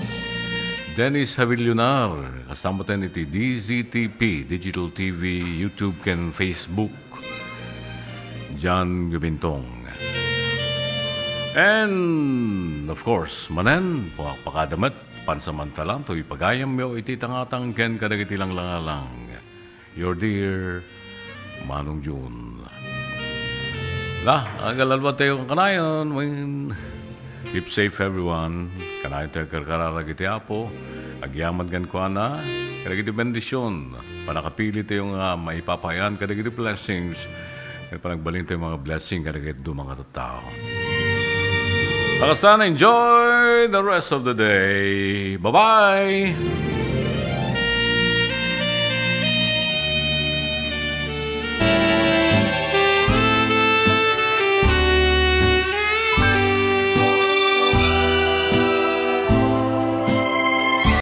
Dennis Javillonar, kasama tayo iti D Z T P, Digital T V, YouTube, ken Facebook. John Gabintong. And, of course, manen, pakada met, pansamantala, to ipagayam yo iti tangatang ken kadagiti langlangalang. Your dear Manong June. La, agalalwa tayo kanayon. When, keep safe, everyone. Kanayon tayo karkararag iti Apo. Agyaman kan kuana. Kadagiti bendisyon. Panakapili tayo nga maipapayan kadagiti blessings. Kaya panagbalin tayo mga blessing kadagiti dumang nga tattao. Pakastan, enjoy the rest of the day. Bye-bye!